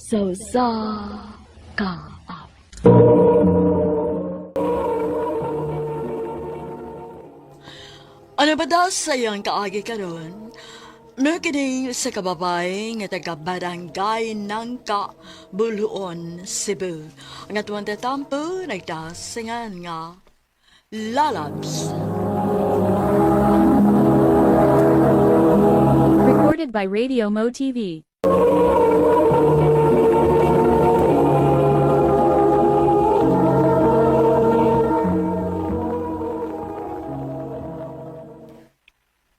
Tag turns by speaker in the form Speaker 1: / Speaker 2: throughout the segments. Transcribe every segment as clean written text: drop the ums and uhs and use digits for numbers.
Speaker 1: Sa usa ka awit. Ano ba daw sa iyang kaagi karon? Nakining sa kababay nga taga barangay Nangka, Buluon, Cebu. Ang atuang tatampo nagdasingan nga Lalabs.
Speaker 2: Recorded by Radio Mo TV.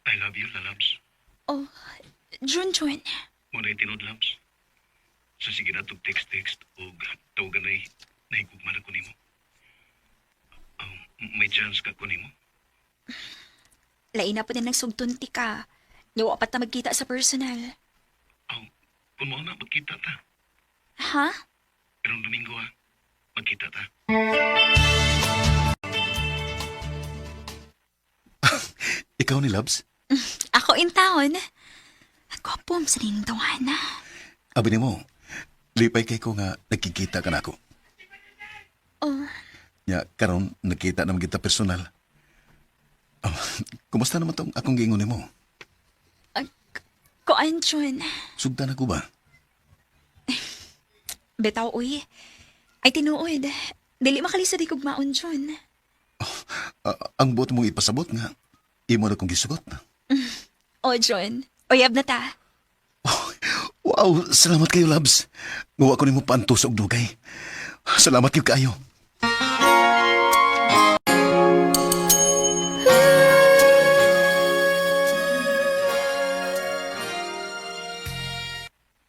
Speaker 3: I love you, lalabs.
Speaker 4: Oh, Junjun.
Speaker 3: Muna tinud, labs. Sa sige na tog text-text o tawagan ay nahigugma na ko nimo. May chance ka ko nimo.
Speaker 4: Lain na po din nagsugtun ti ka. Niwa pa ta magkita sa personal.
Speaker 3: Aw, kung mao na, magkita ta.
Speaker 4: Ha?
Speaker 3: Karong Domingo ha, magkita ta.
Speaker 5: Ikaw ni Labs?
Speaker 4: Ako in town. Gwapo sa ning tawana.
Speaker 5: Abi nimo, lipay kay ko nga nagkikita ka nako.
Speaker 4: Oh,
Speaker 5: Nya karon nagkita naman kita personal. Oh, kumusta naman tong akong giingon nimo?
Speaker 4: Kuan Jun.
Speaker 5: Sugdan ako ba?
Speaker 4: Bitaw uy. Ay tinuod. Dili makalisa di kog maon Jun.
Speaker 5: Ah, ang buot mong ipasabot nga imo na kong gisugot.
Speaker 4: O Jun, uyab na ta.
Speaker 5: Wow, salamat kayo Labs. Nguwa ko nimo paantos og dugay. Salamat gyud kaayo.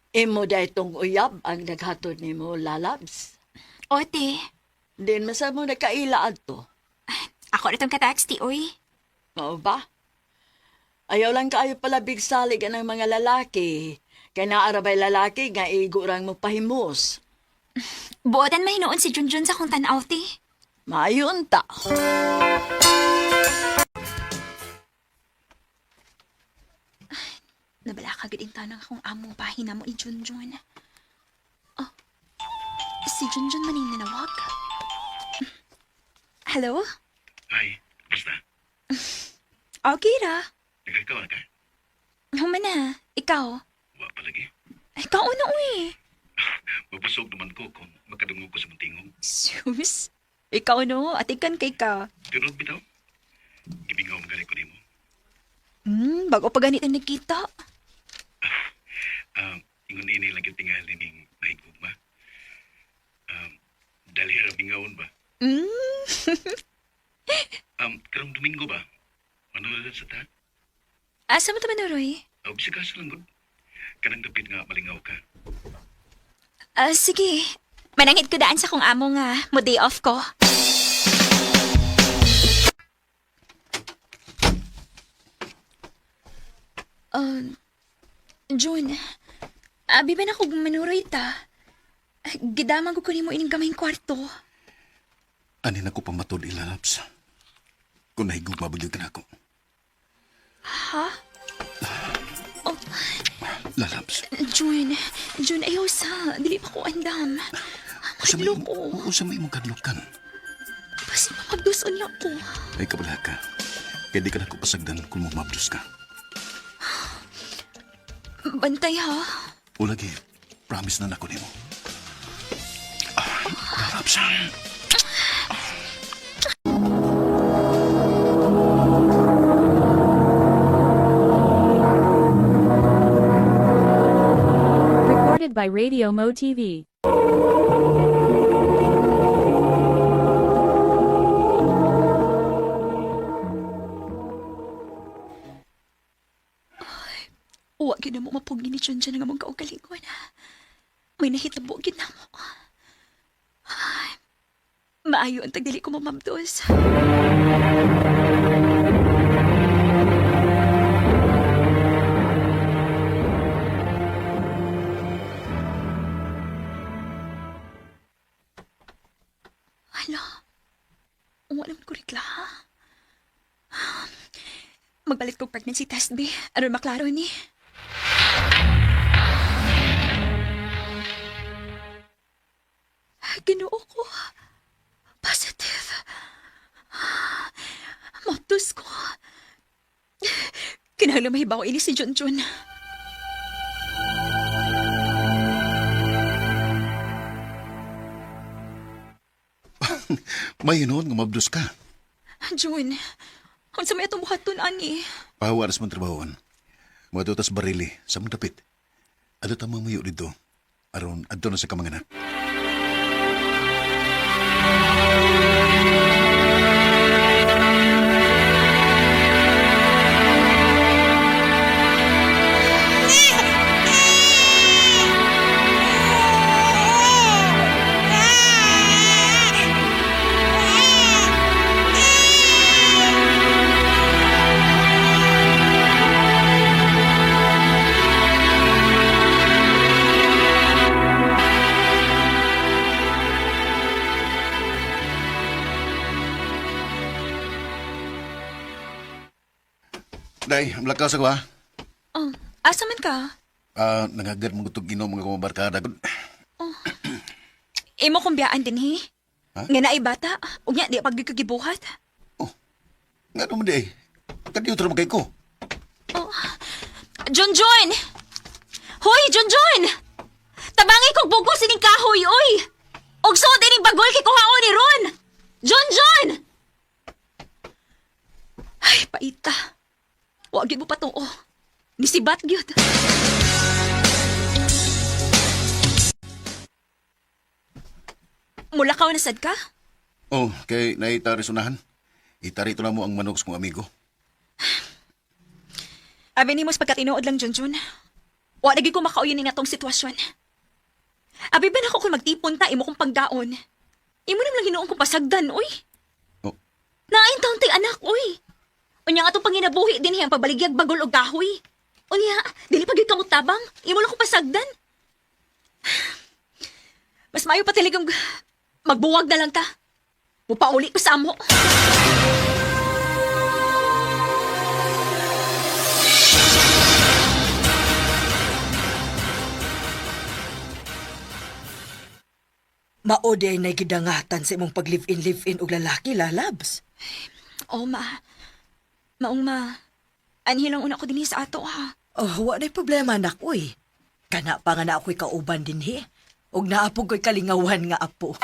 Speaker 1: Imo da itong uyab ang naghatod nimo Lalabs.
Speaker 4: Ote,
Speaker 1: Din masa mo nagkaila adto.
Speaker 4: ako na tong katax ti uy.
Speaker 1: Oo ba? Ayaw lang kaayo pala bigsalig ang mga lalaki. Kay naarabay lalaki nga igurang mo pahimos.
Speaker 4: Buotan mahinuon si Junjun sa kong tanaw ti.
Speaker 1: Maayon ta.
Speaker 4: Nabala ka gid tanang akong amo bahin na mo ni Junjun. Oh, si Junjun maning nanawag. Hello?
Speaker 3: Hi, basta.
Speaker 4: Okay ra.
Speaker 3: Nagkakawa ka?
Speaker 4: Human na. Ikaw.
Speaker 3: Wa palagi.
Speaker 4: Ikaw una uy.
Speaker 3: Mabusog naman ko kung makadungog ko sa muntingog.
Speaker 4: Sus. Ikaw no, atikan kay ka.
Speaker 3: Tinud bitaw. Gibingaw magani ko nimo.
Speaker 4: Bago pa ganit ang nagkita.
Speaker 3: Ingon ini lang yung tingali ning nahigugma. Dali ra bingawon ba? Karong Domingo ba? Manood sa ta?
Speaker 4: Asa mo taman Roy?
Speaker 3: Aw, bisag asa lang gud. Kanang dapit nga malingaw ka.
Speaker 4: Ah, sige. Manangit ko daan sa kong amo nga mo day off ko. Um, June, abi ba na kog manuroy ta? Gidaman ko kunin mo ining gamayng kwarto.
Speaker 5: Ani na ko pamatud ila Labs. Kung nahigugma ba gyud ka nako.
Speaker 4: Ha? Oh,
Speaker 5: Lalabs.
Speaker 4: June, June, ayaw sa. Dili pa ko andam.
Speaker 5: Usa may
Speaker 4: Mahadlok ko.
Speaker 5: usa may imong kadlukan.
Speaker 4: Basta mamabduson lang ko.
Speaker 5: Ay kabala ka. Kaya di ka na ko pasagdan kung mamabdos ka.
Speaker 4: Bantay ha.
Speaker 5: O lagi, promise na nako nimo. Ah, Lalabs.
Speaker 2: Recorded by Radio Mo TV.
Speaker 4: Uwa gid na mo mapugi ni Junjun nga mong kaugalingon. May nahitabo gid na mo. Ay, maayo ang tagdili ko mamabdos. Hala, wala man ko rekla. Magbalik kog pregnancy test, be. Aron maklaro ni. Ginoo ko. Positive. Mabdos ko. Kinahanglan mahibaw ini si Junjun.
Speaker 5: May hinuon nga mabdos ka.
Speaker 4: Jun, unsa may atong buhaton ani?
Speaker 5: Pahawa aras mong trabahoan. Mga tas barili sa mong dapit. Ato ta mamayo dito. Aron, adto na sa kamanganak. Day, ang lakas ako ha.
Speaker 4: Oh, asa man ka?
Speaker 5: Ah, nangagad mong gutog inom mga kumabarkada.
Speaker 4: Imo kong biyaan din, hi?
Speaker 5: Ha?
Speaker 4: Nga naay bata, ug nya di pag gibuhat.
Speaker 5: Oh, nga naman di eh. Kadiyo tra kay ko.
Speaker 4: Oh. Junjun! Hoy, Junjun! Tabangi kog bugos ining kahoy, oy! Og suod ining bagol kay kuhaon ni Ron! Junjun! Ay, paita. Wa gyud mo patuo. Nisibat gyud. Mulakaw na sad ka?
Speaker 5: Oh, kay naitari sunahan. Itari ito na mo ang manok sa kong amigo.
Speaker 4: Abi nimo sa pagkatinuod lang, Junjun. Wa lagi ko makauyon ni atong sitwasyon. Abi ba nako kung magtipon ta imo kong pagdaon? Imo naman lang hinuon kong pasagdan, oy.
Speaker 5: Oh,
Speaker 4: Naain taon tay anak, oy. Unya nga atong panginabuhi din ang pagbaligyag bagol og kahoy. Unya, dili pa gyud kamo tabang. Imo lang kong pasagdan. Mas maayo pa talagang magbuwag na lang ta. Mupauli ko sa amo.
Speaker 6: Mao di ay nagidangatan sa imong pag live-in live-in og lalaki, lalabs.
Speaker 4: Oh, ma. Maong ma. Anhi lang una ko dinhi sa ato, ha.
Speaker 6: Oh, wa na'y problema anak, uy. Kana pa nga na ako'y kauban dinhi. Og naapog ko'y kalingawan nga apo.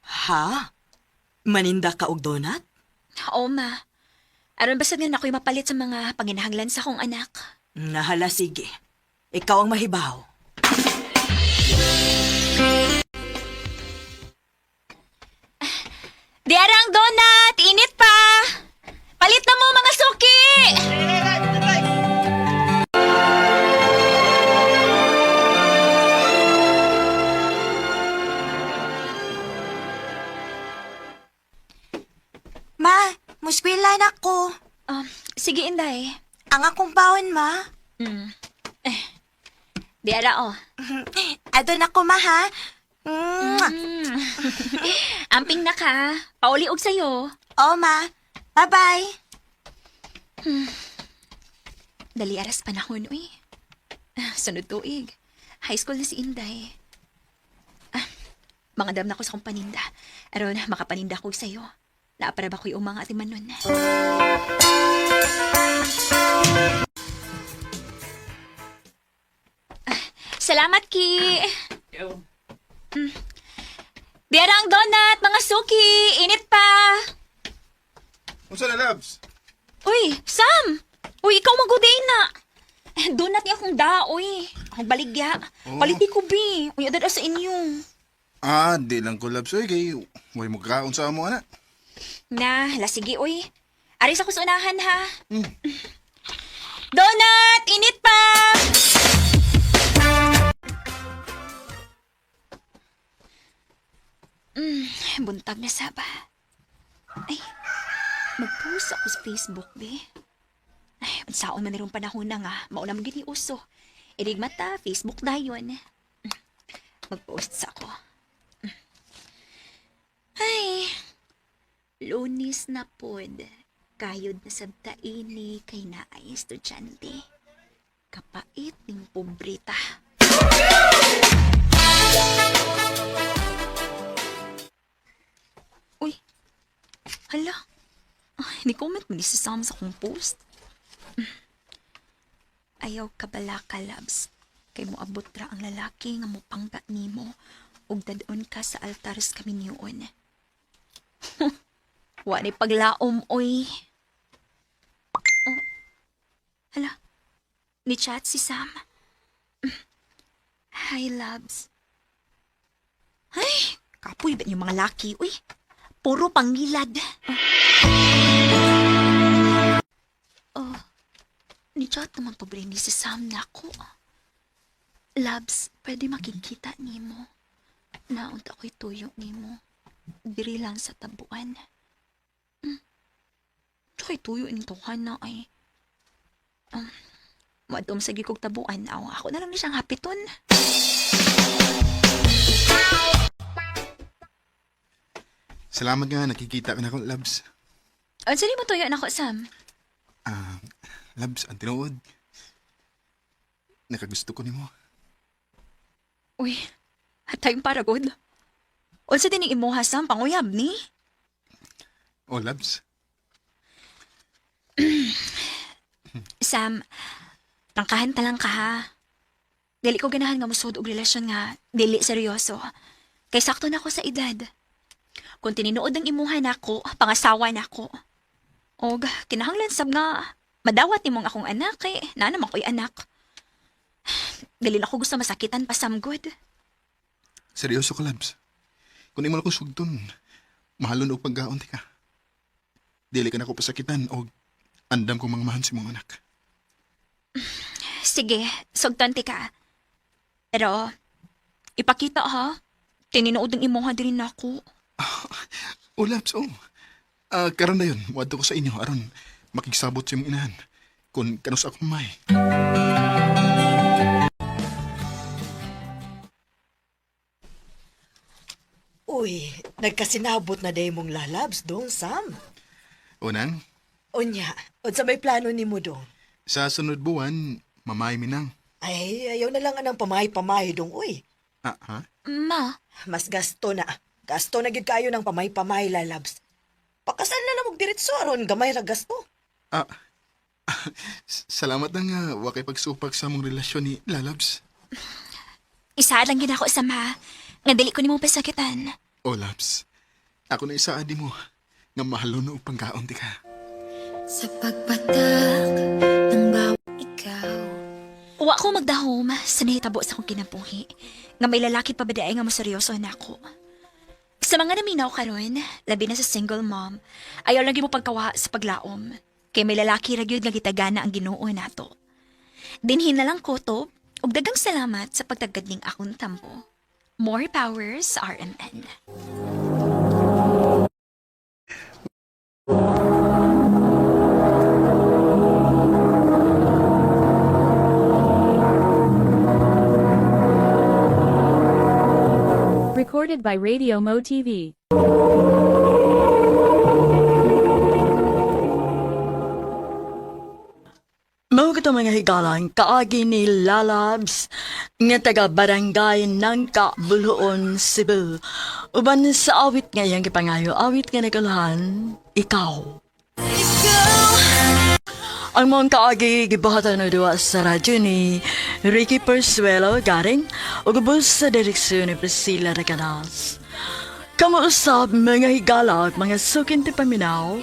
Speaker 6: Ha? Maninda ka og donut?
Speaker 4: Oo, ma. Aron basta nga ako'y mapalit sa mga panginahanglan sa akong anak.
Speaker 6: Nahala, sige. Ikaw ang mahibaw.
Speaker 4: Diara ang donut! Init pa! Palit na mo, mga suki!
Speaker 7: Ma, muskwila na ko.
Speaker 4: Sige, Inday.
Speaker 7: Ang akong baon, ma.
Speaker 4: Diara, oh.
Speaker 7: Adon ako, ma, ha? Mwah.
Speaker 4: Amping na ka. Pauli og sayo.
Speaker 7: Oo, ma. Bye-bye.
Speaker 4: Dali aras panahon, uy. Ah, sunod tuig. High school na si Inday. Ah, mga dam na ko sa akong paninda. Aron, makapaninda ko sa'yo. Naapara ba ko'y umang ati manon? Ah, salamat, Ki! Mm. Diara ang donut, mga suki! Init pa!
Speaker 8: Unsa na, Labs?
Speaker 4: Uy, Sam! Uy, ikaw maguday na! Donut ni akong da, uy. Akong baligya.
Speaker 8: Oh.
Speaker 4: Paliti ko, bi. Uy, adad sa inyo.
Speaker 8: Ah, di lang ko, Labs. Uy, kay way mo kaon sa amo, ana.
Speaker 4: Na, hala, sige, uy. Aris ako sa unahan, ha? Donut! Init pa! Buntag na saba. Ay, mag-post ako sa Facebook, be. Ay, unsaon man nirong panahon na nga, mauna man gini uso. Inig mata, Facebook dayon. Mag-post sa ako. Ay, Lunis na pod. Kayod na sabta ini kay naay estudyante. Kapait ning pobreta. Uy, hala. Ay, ni-comment mo ni si Sam sa akong post. Ayaw ka bala ka, loves. Kay moabot ra ang lalaki nga mopangga nimo ug dadon ka sa altar sa kaminyoon. Wa ni paglaom, oy. Oh. Hala, ni chat si Sam. Hi, loves. Ay, kapoy ba yung mga laki, uy? Puro pangilad. Oh, ni chat naman pobre ni si Sam na ako. Labs, pwede makikita nimo. Naunta ko'y tuyo nimo. Diri lang sa tabuan. Tsaka'y tuyo ining tuhan na ay. Madum sa gikog tabuan. Aw, ako na lang ni siyang hapiton.
Speaker 8: Salamat nga, nakikita ka na akong labs.
Speaker 4: Unsa nimo tuyo nako, Sam?
Speaker 8: Ah, labs, ang tinuod. Nakagusto ko nimo.
Speaker 4: Uy, hatay para god. Unsa din ning imuha, Sam? Panguyab ni?
Speaker 8: Oh, labs.
Speaker 4: Sam, tangkahan ta lang ka ha. Dili ko ganahan nga musod og relasyon nga dili seryoso. Kay sakto na ako sa edad. Kung tininood ang imuha nako, pangasawa nako. Og kinahanglan sab nga madawat nimong akong anak eh. Naa naman ko'y anak. Dili na ako gusto masakitan pa Sam good.
Speaker 8: Seryoso ka, labs. Kung imo na ko sugton, mahalon og pagkaon ti ka. Dili ka na ko pasakitan og andam kong mga mahan si mong anak.
Speaker 4: Sige, sugton ti ka. Pero ipakita ha. Tininood ang imuha diri nako.
Speaker 8: Oh, labs, oh. Ah, karon na yun, muadto ko sa inyo aron makigsabot sa imong inahan. Kung kanus ako may.
Speaker 6: Uy, nagkasinabot na day mong lalabs dong, Sam.
Speaker 8: Unang,
Speaker 6: Unya, unsa may plano nimo dong?
Speaker 8: sa sunod buwan, mamay minang.
Speaker 6: Ay, ayaw na lang anang pamay-pamay dong, uy.
Speaker 8: Ah, ha?
Speaker 4: Ma,
Speaker 6: Mas gasto na. Gasto na gid kayo ng pamay-pamay lalabs. Pakasal na lang og diretso aron gamay ra gasto.
Speaker 8: Ah, salamat na nga, wa kay pagsupak sa mong relasyon ni Lalabs.
Speaker 4: isa lang gid ako Sam ha. Nga dili ko nimo pasakitan.
Speaker 8: Oh, Labs. Ako na isaad mo nga mahalon og pangkaon ti ka.
Speaker 7: Sa pagpatak ng bawat ikaw.
Speaker 4: Wa ko magdahom sa nahitabo sa akong kinabuhi. Nga may lalaki pa ba di ay nga moseryoso na ako. Sa mga naminaw karon, labi na sa single mom, ayaw lang mo pagkawa sa paglaom. Kay may lalaki ra gyud nga gitagana ang Ginoo nato. Dinhin na lang ko to, ug dagang salamat sa pagtagad ning akong tampo. More powers, RMN.
Speaker 2: Recorded by Radio Mo TV.
Speaker 1: Mao kato mga higalan, kaagi ni Lalabs nga taga barangay ng Kabuluon, Cebu. Uban sa awit nga iyang gipangayo, awit nga nagulahan, ikaw. Ang mga kaagi gibuhatan na duwa sa radyo ni Ricky Persuelo Garing ug ubos sa direksyon ni Priscilla Recanas. Kamuusap mga higala at mga sukin ti paminaw,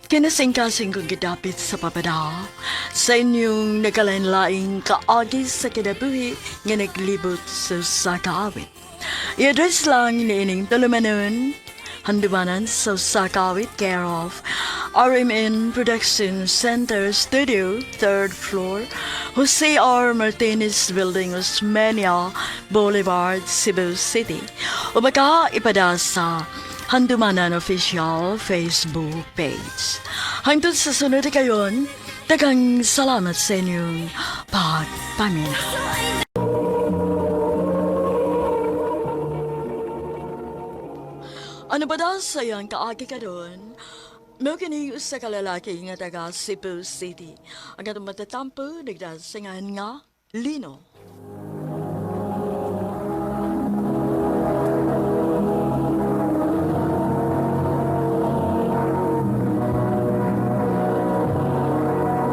Speaker 1: kinasingkasing kong gidapit sa papada sa inyong nagkalain-laing kaagi sa kinabuhi nga naglibot sa sakaawit. I-address lang niining tulumanon, handumanan sa Sakawit, care of RMN Production Center Studio, third floor, Jose R. Martinez Building, Osmeña Boulevard, Cebu City. O baka ipada sa Handumanan Official Facebook page. Hangtod sa sunod kayon, daghang salamat sa inyong pagpaminaw. Ano ba daw sa iyang kaagi ka doon? Mao kini usa ka lalaki nga taga Cebu City. Ang atong matatampo nagdasingan nga Lino.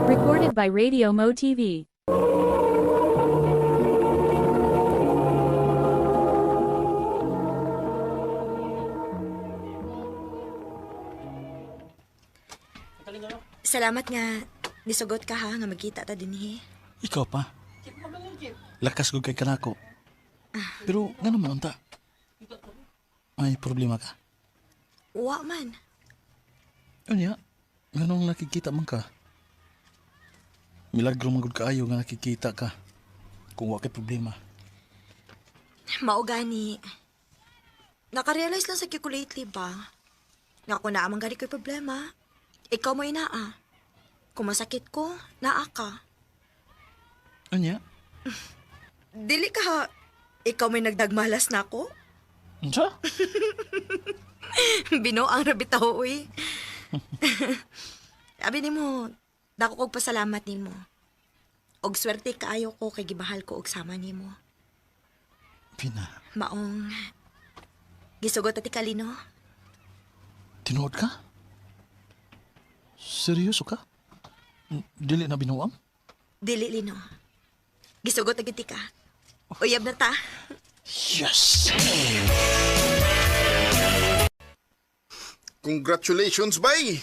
Speaker 2: Recorded by Radio Mo TV.
Speaker 7: Salamat nga nisugot ka ha nga magkita ta dinhi.
Speaker 9: Ikaw pa. Lakas ko kay kanako. Pero ngano man unta? May problema ka.
Speaker 7: Wa man.
Speaker 9: Unya, nganong nakikita man ka? Milagro man gud kaayo nga nakikita ka. Kung wa kay problema.
Speaker 7: Mao gani. Nakarealize lang sa ko lately ba? Nga kung naa man gani ko'y problema, ikaw mo inaa. Kung masakit ko, naa ka.
Speaker 9: Unya,
Speaker 7: Dili ka ha, ikaw may nagdagmalas na ako?
Speaker 9: unsa?
Speaker 7: Bino ang rabitaw, uy. Abi nimo, dako kog pasalamat nimo. Og swerte kaayo ko kay gibahal ko og sama nimo.
Speaker 9: Pina,
Speaker 7: Maong gisugot ati Kalino.
Speaker 9: tinuod ka? Seryoso ka? Dili na binuang?
Speaker 7: Dili Lino. Gisugot agad ka. Uyab na ta.
Speaker 9: Yes!
Speaker 8: Congratulations, bay!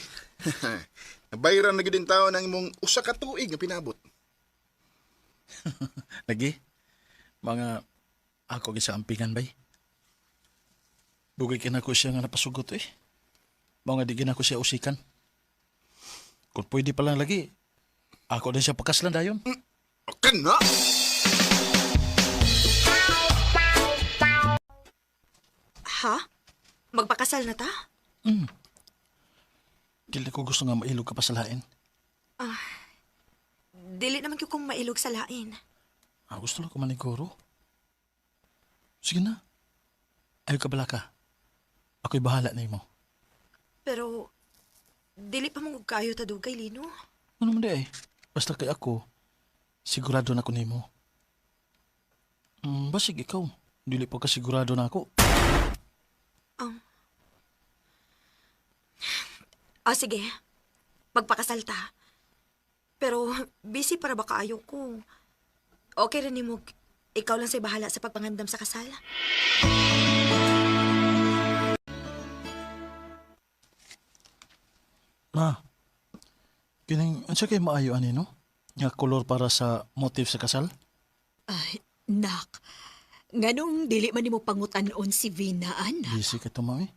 Speaker 8: Nabayran na gyud taon ang imong usa ka tuig nga pinabot.
Speaker 9: Lagi, mga ako gisa ampingan bay. Dugay kinako siya nga napasugot eh. Mga di ginako siya usikan. Kung pwede pa lang lagi, ako din siya pakaslan dayon.
Speaker 8: Kana!
Speaker 7: Ha? Magpakasal na ta?
Speaker 9: Dili ko gusto nga mailog ka pa sa lain.
Speaker 7: Dili naman gyud kong mailog sa lain.
Speaker 9: Ah, gusto lang ko maniguro. Sige na. Ayaw ka bala ka. Ako'y bahala na imo.
Speaker 7: Pero dili pa mong kayo ta dugay Lino.
Speaker 9: Ano man di ay? Basta kay ako, sigurado na ko nimo. Basig ikaw. Dili pa ka sigurado na ako.
Speaker 7: Ah, sige. Magpakasal ta. Pero busy para ba kaayo ko? Okay rin nimo. Ikaw lang say bahala sa pagpangandam sa kasal.
Speaker 9: Ma, kining, unsa kay maayo ani no? Nga kolor para sa motif sa kasal?
Speaker 6: Ay, nak. Nganong dili man nimo pangutan-on si Vina, anak.
Speaker 9: Busy ka to, mami.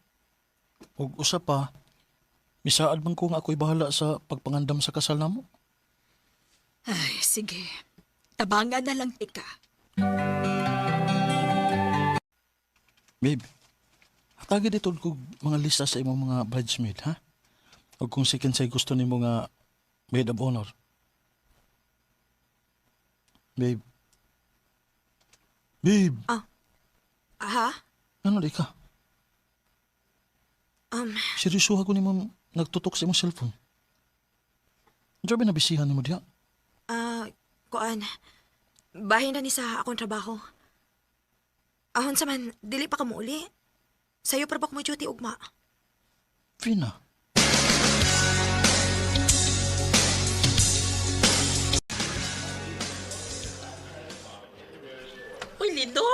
Speaker 9: Ug usa pa, misaad man ko nga ako'y bahala sa pagpangandam sa kasal namo.
Speaker 6: Ay, sige. Tabangan na lang tika.
Speaker 9: Babe, hatagi dito kog mga lista sa imong mga bridesmaid, ha? Ug kung si kinsay gusto nimo nga maid of honor. Babe. Babe,
Speaker 7: Ha?
Speaker 9: ano di ka? Seryoso ako nimo nagtutok sa imong cellphone. Unsa ba nabisihan nimo diha?
Speaker 7: Ah, kuan. Bahin na ni sa akong trabaho. Ahon sa man, dili pa ka muuli. Sayo para ba ko duty ugma?
Speaker 9: Fina.
Speaker 10: Uy, Lido!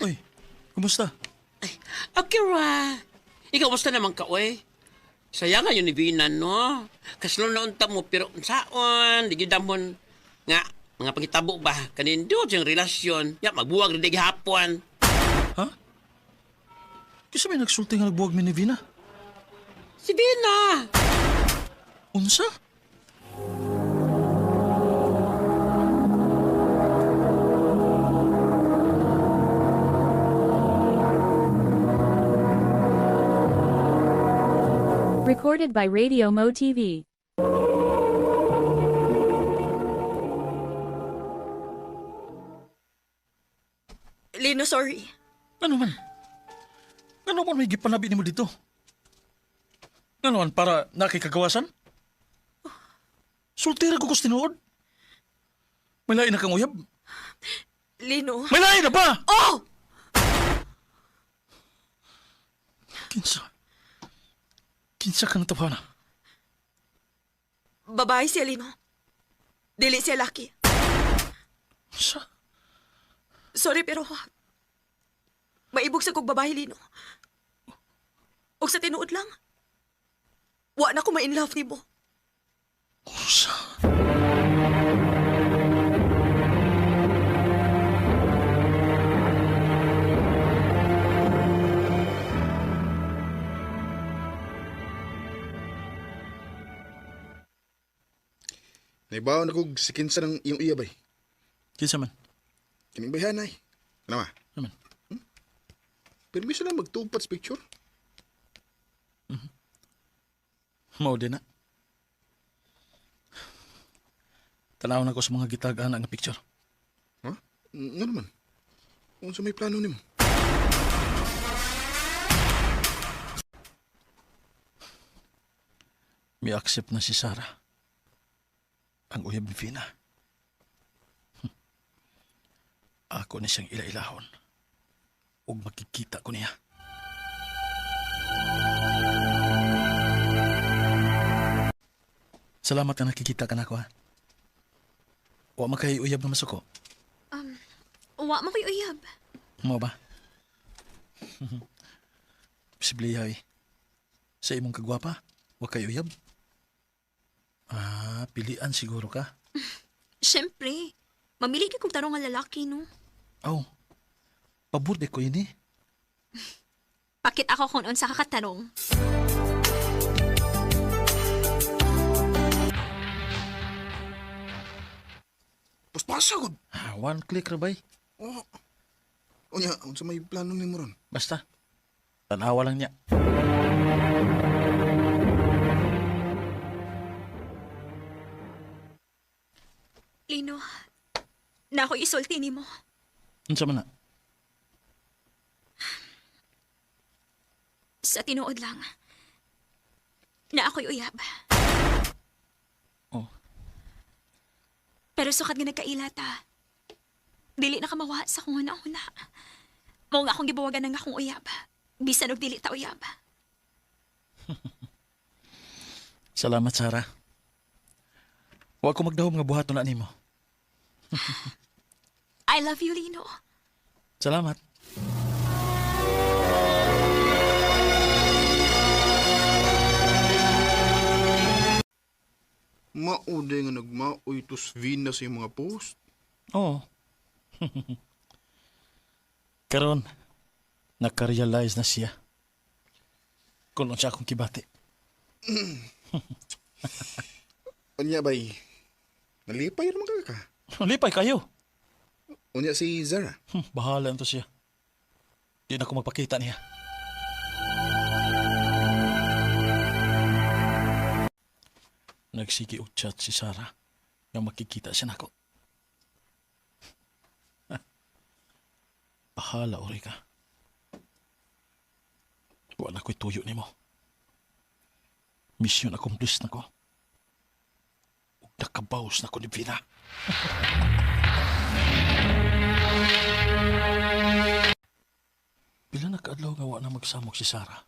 Speaker 9: Uy, kumusta?
Speaker 10: Ay, okay ra. Ikaw, basta naman ka, uy. Saya nga yun ni Vina, no? Kaslon na unta mo, pero unsaon, di gyud damon. Nga, mga pangitabo ba, kanindot yung relasyon. Ya, magbuwag rin di gihapon.
Speaker 9: Ha? Kisa may nagsulti nga nagbuwag mi ni Vina?
Speaker 10: Si Vina!
Speaker 9: Unsa?
Speaker 2: Recorded by Radio Mo TV.
Speaker 7: Lino, sorry.
Speaker 9: Ano man? Ano man may gipanabi nimo dito? Nganon, para nakikagawasan? Sultira ko kus tinuod. May lain na kang uyab.
Speaker 7: Lino.
Speaker 9: May lain na ba?
Speaker 7: Oh!
Speaker 9: Kinsa? Kinsa ka natapana?
Speaker 7: Babae siya, Lino. Dili siya laki.
Speaker 9: Sa?
Speaker 7: Sorry, pero maibog sa kog babae, Lino. Og sa tinuod lang, wa na ko ma-in love nimo.
Speaker 9: Usa?
Speaker 8: Naibaw na kog si kinsa ng iyong iya bay.
Speaker 9: Kinsa man?
Speaker 8: Kining bayhanay. Ano ba?
Speaker 9: Ano man?
Speaker 8: Permiso lang magtupat sa picture.
Speaker 9: Mao din na. Tanaw na ko sa mga gitag-ana nga picture.
Speaker 8: Ha? Nga naman? Unsa may plano nimo?
Speaker 9: Mi-accept na si Sarah. Ang uyab ni Fina. Ako ni siyang ila-ilahon. Ug makikita ko niya. Salamat na nakikita ka na ako, ha? Wa man kay uyab na masuko.
Speaker 4: Wa man ko'y uyab.
Speaker 9: Mo ba? Posible eh. Sa imong kagwapa, wa kay uyab. Ah, pilian siguro ka.
Speaker 4: Siyempre, mamili ka kung tarong nga lalaki, no?
Speaker 9: Aw, pabor di ko ini.
Speaker 4: Pakit ako kung unsa ka katarong.
Speaker 8: Paspasa gud.
Speaker 9: Ah, one click ra bay.
Speaker 8: Oh. Unya, unsa may plano nimo ron?
Speaker 9: Basta. Tanawa lang niya.
Speaker 4: Lino, na ako isulti nimo.
Speaker 9: Unsa man na?
Speaker 4: Sa tinuod lang. Na ako'y uyab.
Speaker 9: Oh.
Speaker 4: Pero sukat nga nagkaila ta. Dili na kamawa sa kung huna-huna. Mao nga akong gibuwagan ng akong uyab. Bisan og dili ta uyab.
Speaker 9: Salamat, Sarah. Wa ko magdahom nga buhaton na nimo.
Speaker 4: I love you, Lino.
Speaker 9: Salamat.
Speaker 8: Mauday nga nagmaoy tos Vina sa iyong mga post.
Speaker 9: Oo. Karon, nakarealize na siya. Kung unsa akong kibati.
Speaker 8: Unya bay, nalipay ra man ka ka.
Speaker 9: Lipay kayo.
Speaker 8: Unya si Zara.
Speaker 9: Bahala to siya. Di na ko magpakita niya. Nagsige og chat si Sarah nga makikita siya nako. Bahala ori ka. Wala ko'y tuyo nimo. Mission accomplished na ko. Ug nakabaws na ko ni Vina. Pila na kaadlaw nga wa na magsamok si Sarah.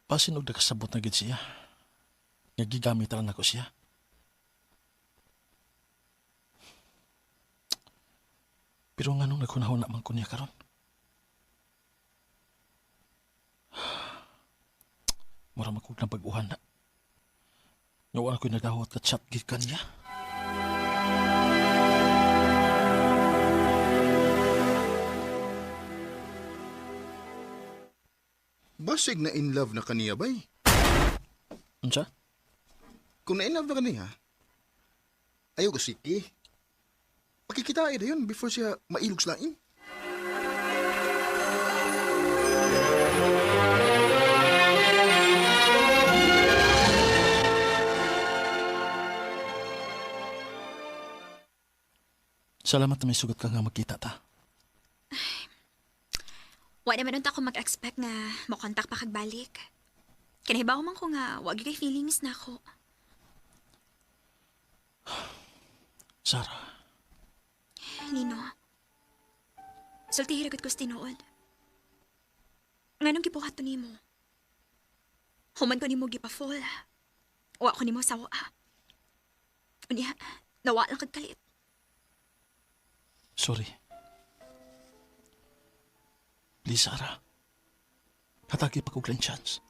Speaker 9: Basin og nakasabot na gid siya. Nga gigamit ra nako siya. Pero nganong naghunahuna man ko niya karon? Mura man kog nabag-uhan na. Nga wa ko'y nadawat ka chat gid kaniya.
Speaker 8: Basig na in love na kaniya bay.
Speaker 9: Unsa?
Speaker 8: Kung na in love na kaniya, ayaw ka siki. Pakikitain na yun before siya mailog sa lain.
Speaker 9: Salamat na may sugat ka nga magkita ta.
Speaker 4: Wa naman unta ko mag-expect nga mokontak pa kag balik. Kinahibaw man ko nga wa gyud kay feelings na ako.
Speaker 9: Sarah,
Speaker 4: Nino. Sultihi ra gud ko sa tinuod. Nganong gibuhat to nimo? Human ko nimo gipa-fall. Wa ko nimo sawa. Unya, nawa lang kag kalit.
Speaker 9: Sorry. Please, Sarah. Hatagi pa kog lang chance.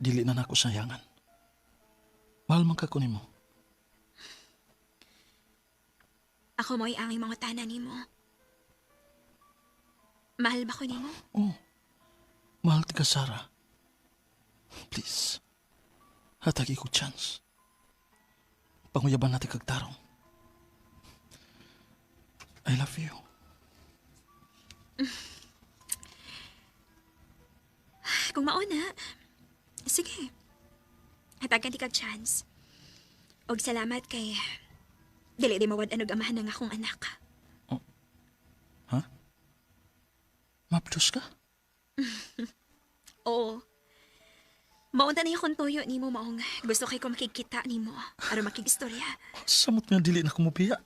Speaker 9: Dili na nako sayangan. Mahal man ka ko nimo.
Speaker 4: Ako mo'y angay mga tana nimo. Mahal ba ko nimo?
Speaker 9: Oh, mahal ka, Sarah. Please. Hatagi ko chance. Panguyaban natin kag tarong. I love you.
Speaker 4: Kung mauna, sige. Hatagan ti kag chance. Og salamat kay dili di mawad anog amahan ng akong anak.
Speaker 9: Ha? Mapdos ka?
Speaker 4: Oo. Maunta na yung tuyo nimo maong gusto kay ko makikita nimo aron makigistorya.
Speaker 9: Samot nga dili na kumubiya.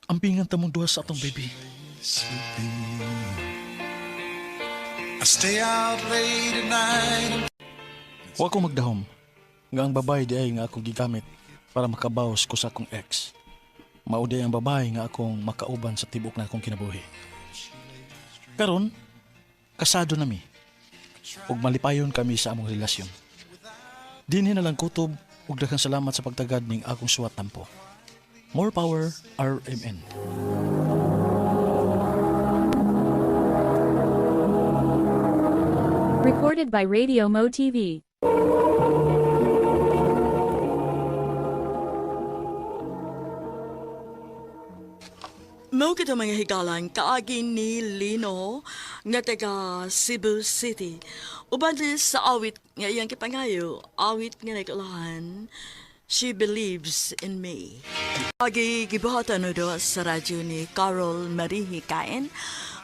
Speaker 9: Ampingan ta mong duha sa atong baby.
Speaker 5: I stay out late at night.
Speaker 9: Wa ko magdahom nga ang babae di ay nga akong gigamit para makabawas ko sa akong ex. Mao di ang babae nga akong makauban sa tibok na akong kinabuhi. Karon, kasado na mi. Ug malipayon kami sa among relasyon. Dinhi na lang kutob ug daghang salamat sa pagtagad ning akong suwat tampo. More power, RMN.
Speaker 2: Recorded by Radio Mo TV.
Speaker 1: Mao kita mga higalan kaagi ni Lino nga taga Cebu City. Uban din sa awit nga iyang kipangayo, awit nga nagulahan, She Believes in Me. Agi gibuhatan no do sa radyo ni Carol Marie Hikain,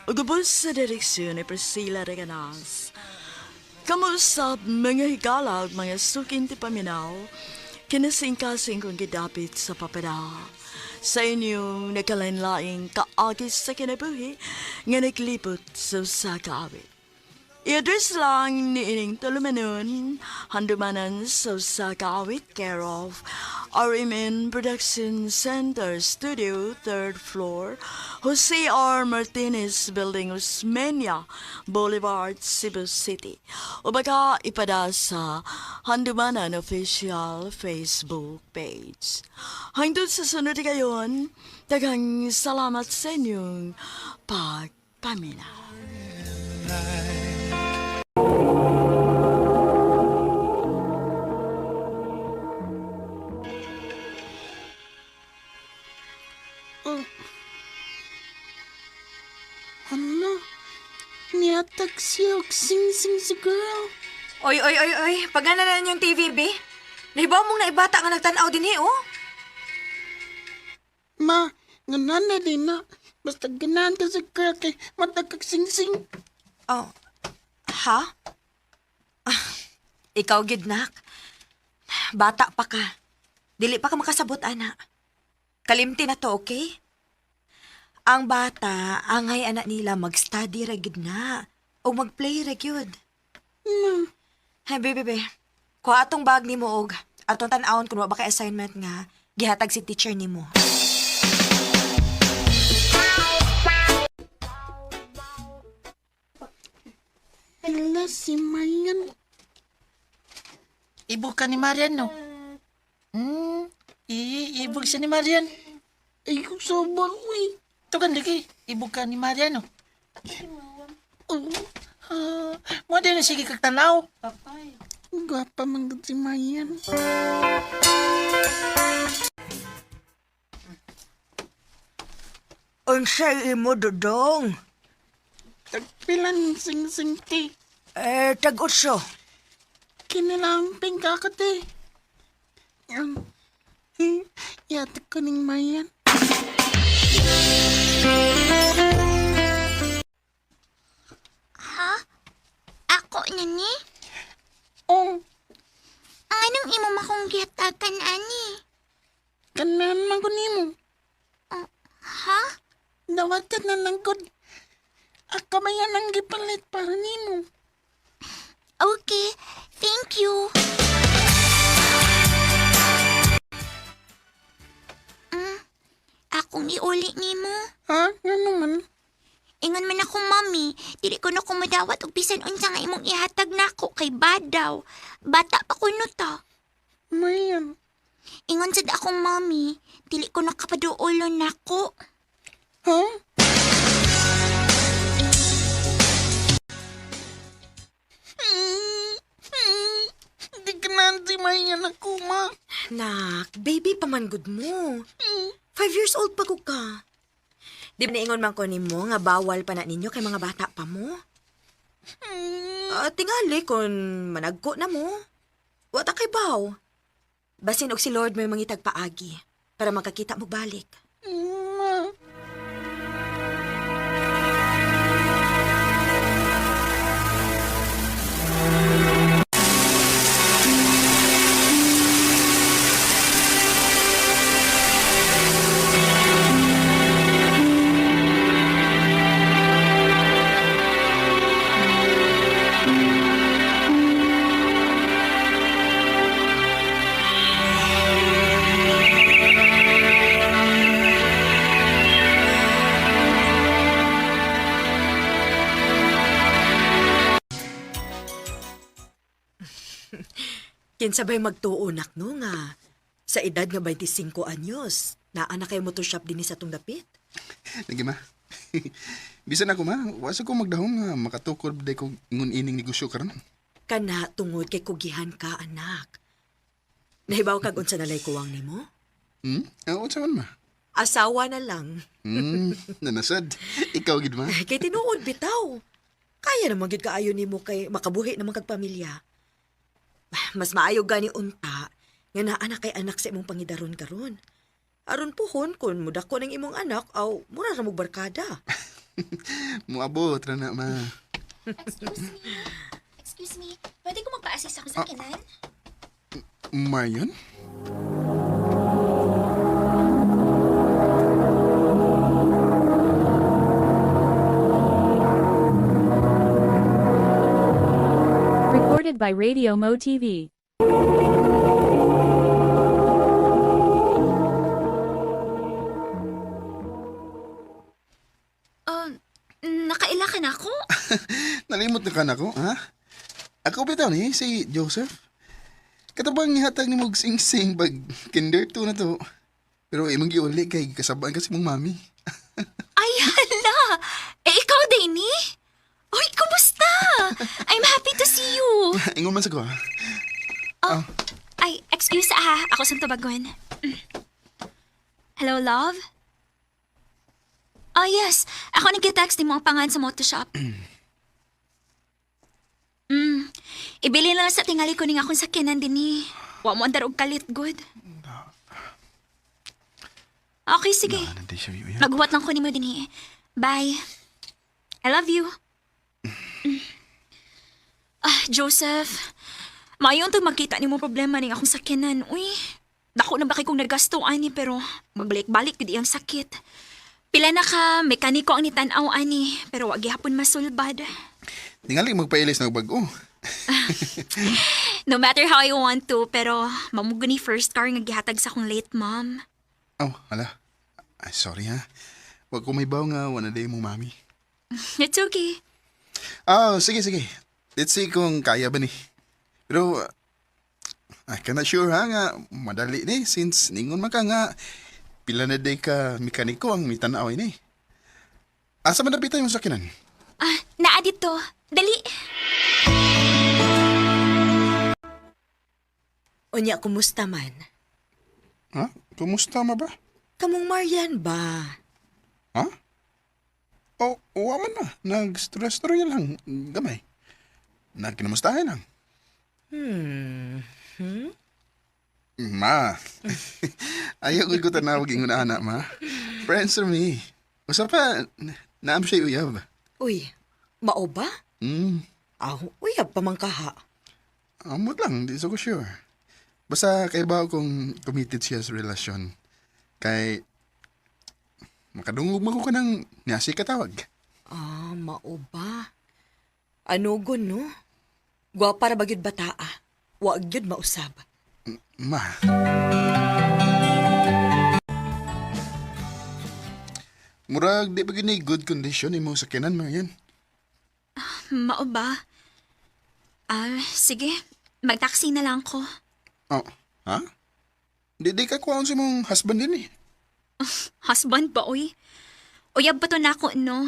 Speaker 1: ug ubos sa direksyon ni Priscilla Reganas. Kamusap mga higala ug mga sukin ti paminaw, kinasingkasing kong gidapit sa papada. Sa inyong nagkalain-laing kaagis sa kinabuhi nga naglibot sa usa ka awit. I-address lang ni ining tulumanon, handumanan sa usa ka awit, care of RMN Production Center Studio, 3rd floor, Jose R. Martinez Building, Osmeña Boulevard, Cebu City. O baka ipada sa Handumanan Official Facebook page. Hangtod sa sunod kayon, daghang salamat sa inyong pagpaminaw.
Speaker 8: Ano? Niatag siya og sing-sing si girl.
Speaker 7: Oy, oy, oy, oy. Pagana na yung TV, be. Nahibaw mong naibata nga nagtanaw din eh, oh.
Speaker 8: Ma, nganan na din na. Basta ganahan ka sa girl kay matag kag sing-sing.
Speaker 7: Oh. Ha? Ah, ikaw, gidnak. Bata pa ka. Dili pa ka makasabot, ana. Kalimti na to, okay? Ang bata, angay anak nila mag-study ra gid na. O mag-play ra gyud. Hey, bebe, bebe. Kuha atong bag nimo og atong tan-awon kun wa ba kay assignment nga gihatag si teacher nimo.
Speaker 8: Hala, si Mayan.
Speaker 11: Ibog ka ni Marian, no? Ibog siya ni Marian.
Speaker 8: Ay, kung sobor, uy.
Speaker 11: Ito kan lagi, ibog ka ni Marian, no?
Speaker 8: Oh,
Speaker 11: Ah, mo din na sige kag tanaw.
Speaker 8: gwapa man gud si Mayan.
Speaker 6: Unsay imo dodong?
Speaker 8: Tagpilan sing-sing ti.
Speaker 6: Eh, tag-utso.
Speaker 8: Kinilamping ka ka ti. Yatag ko ning Mayan.
Speaker 11: Dawatan na lang gud. Ako may ang gipalit para nimo.
Speaker 12: Okay, thank you. Akong iuli nimo.
Speaker 11: Ha? Ano man?
Speaker 12: Ingon man ako, mami, dili ko na kumadawat og bisan unsa nga imong ihatag nako kay badaw. Bata pa kuno ta.
Speaker 11: Marian.
Speaker 12: Ingon sad akong mami, dili ko na kapaduolon nako.
Speaker 11: Ha? Di ka na si Marian ako, ma.
Speaker 7: Nak, baby pa man gud mo. 5 years old pa ko ka. Di ba naingon man ko nimo nga bawal pa na ninyo kay mga bata pa mo? Ah, tingali kung managko na mo. Wa ta kay baw. Basin og si Lord may mangitag paagi para makakita mo balik.
Speaker 11: Ma.
Speaker 6: Kinsabay magtuo nak no nga. Sa edad nga 25 anyos, naa na kay motor shop dinhi sa tong dapit.
Speaker 8: Lagi ma. Bisan ako ma, wasa ko magdahom nga makatukod day ko ingon ining negosyo karon.
Speaker 6: Kana tungod kay kugihan ka anak. Nahibaw kag unsa nalay kuwang nimo?
Speaker 8: Hmm? Ah, unsa man ma?
Speaker 6: Asawa na lang.
Speaker 8: Nanasad. Ikaw gid ma.
Speaker 6: Ay, kay tinuod bitaw. Kaya naman gyud kaayo nimo kay makabuhi naman kag pamilya. Mas maayo gani unta nga naa na kay anak sa imong pangidaron karon. Aron puhon kun mudako ng imong anak aw mura ra mo barkada.
Speaker 8: Muabot ra na ma.
Speaker 4: Excuse me. Excuse me. Pwede ko magpa-assist ako sa kinan?
Speaker 8: Marion?
Speaker 2: Recorded by Radio Mo TV.
Speaker 4: Nakaila ka na ako?
Speaker 8: Nalimot na ka na ko, ha? Ako bitaw ni si Joseph. Katabang nihatag ni mog sing-sing bag kinder to na to. Pero imong giuli kay kasabaan kasi mong mami.
Speaker 4: Ay, hala! Eh, ikaw, Danny? Uy, kumusta? I'm happy to see you.
Speaker 8: Ingon man sa ko, ha?
Speaker 4: Oh, ay, excuse ah. Ako sa tubagon. Hello, love? Oh, yes. Ako nag-text ni mo ang pangan sa moto shop. Ibili na lang sa tingali ko ning akong sakyanan din eh. Wa mo andar og kalit, good. Okay, sige.
Speaker 8: Nanti siya uyab.
Speaker 4: Maghuwat lang ko nimo dinhi. Bye. I love you. Ah, Joseph. Maayon tag makita nimo problema ning akong sakyanan. Uy, dako na ba kay kong nagasto ani pero magbalik-balik gid iyang sakit. Pila na ka mekaniko ang nitan-aw ani pero wa gihapon masulbad.
Speaker 8: Tingali magpailis na og bag-o.
Speaker 4: No matter how I want to pero mamugo ni first car nga gihatag sa akong late mom.
Speaker 8: Oh, hala. Ay, sorry ha. Wag ko may baw nga wala day mong mami.
Speaker 4: It's okay.
Speaker 8: Ah, sige, sige. Let's see kung kaya ba ni. Pero, I cannot sure ha nga madali ni since ningon man ka nga pila na day ka mekaniko ang mitanaw ini. Asa man dapitan yung sakinan?
Speaker 4: Ah, naa dito. Dali.
Speaker 6: Unya kumusta man?
Speaker 8: Ha? Kumusta ma ba?
Speaker 6: Kamong Marian ba?
Speaker 8: Ha? O, oh, man ba? Nag-stress-stress lang. Gamay. Nagkinamustahin lang. Ma. Ayaw ko ko tanawag ingon ana, ma. Friends are me. Usa pa, naam siya uyab.
Speaker 6: Uy, mao ba?
Speaker 8: Hmm.
Speaker 6: Aw, uyab pa man kaha.
Speaker 8: Amot lang, di so ko sure. Basta kay ba kung committed siya sa relasyon. Kay, Makadungog man ko kanang nasi katawag.
Speaker 6: Ah, mao ba? Anugon, no? Gwapa ra ba gyud bataa? Wa gyud mausab.
Speaker 8: Ma. Murag di pa gyud ni good condition imo sakyanan, Marian.
Speaker 4: Mao ba? Ah, sige. Mag-taxi na lang ko.
Speaker 8: Oh, ha? Di ka kuhaon sa imong husband din eh.
Speaker 4: Husband ba, oy? Uyab ba to nako, no?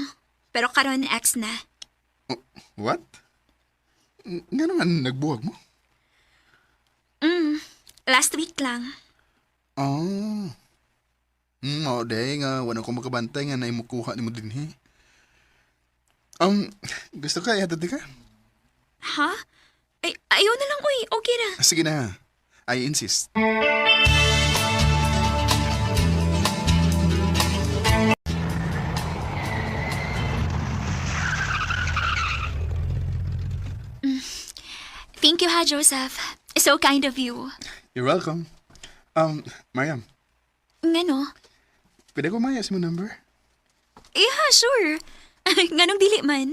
Speaker 4: Pero karon ex na.
Speaker 8: Oh, what? Nga naman nagbuwag mo?
Speaker 4: Last week lang.
Speaker 8: Oh. Oo, day nga wala ko makabantay nga naimukuha nimo dinhi. Gusto ka ihatod ka?
Speaker 4: Ha? Ay, ayaw na lang, oy. Okay na.
Speaker 8: Sige na. I insist.
Speaker 4: Thank you, ha, Joseph. So kind of you.
Speaker 8: You're welcome. Mariam,
Speaker 4: Ngano?
Speaker 8: pwede ko maya sa mo number?
Speaker 4: Yeah, sure. Nganong dili man.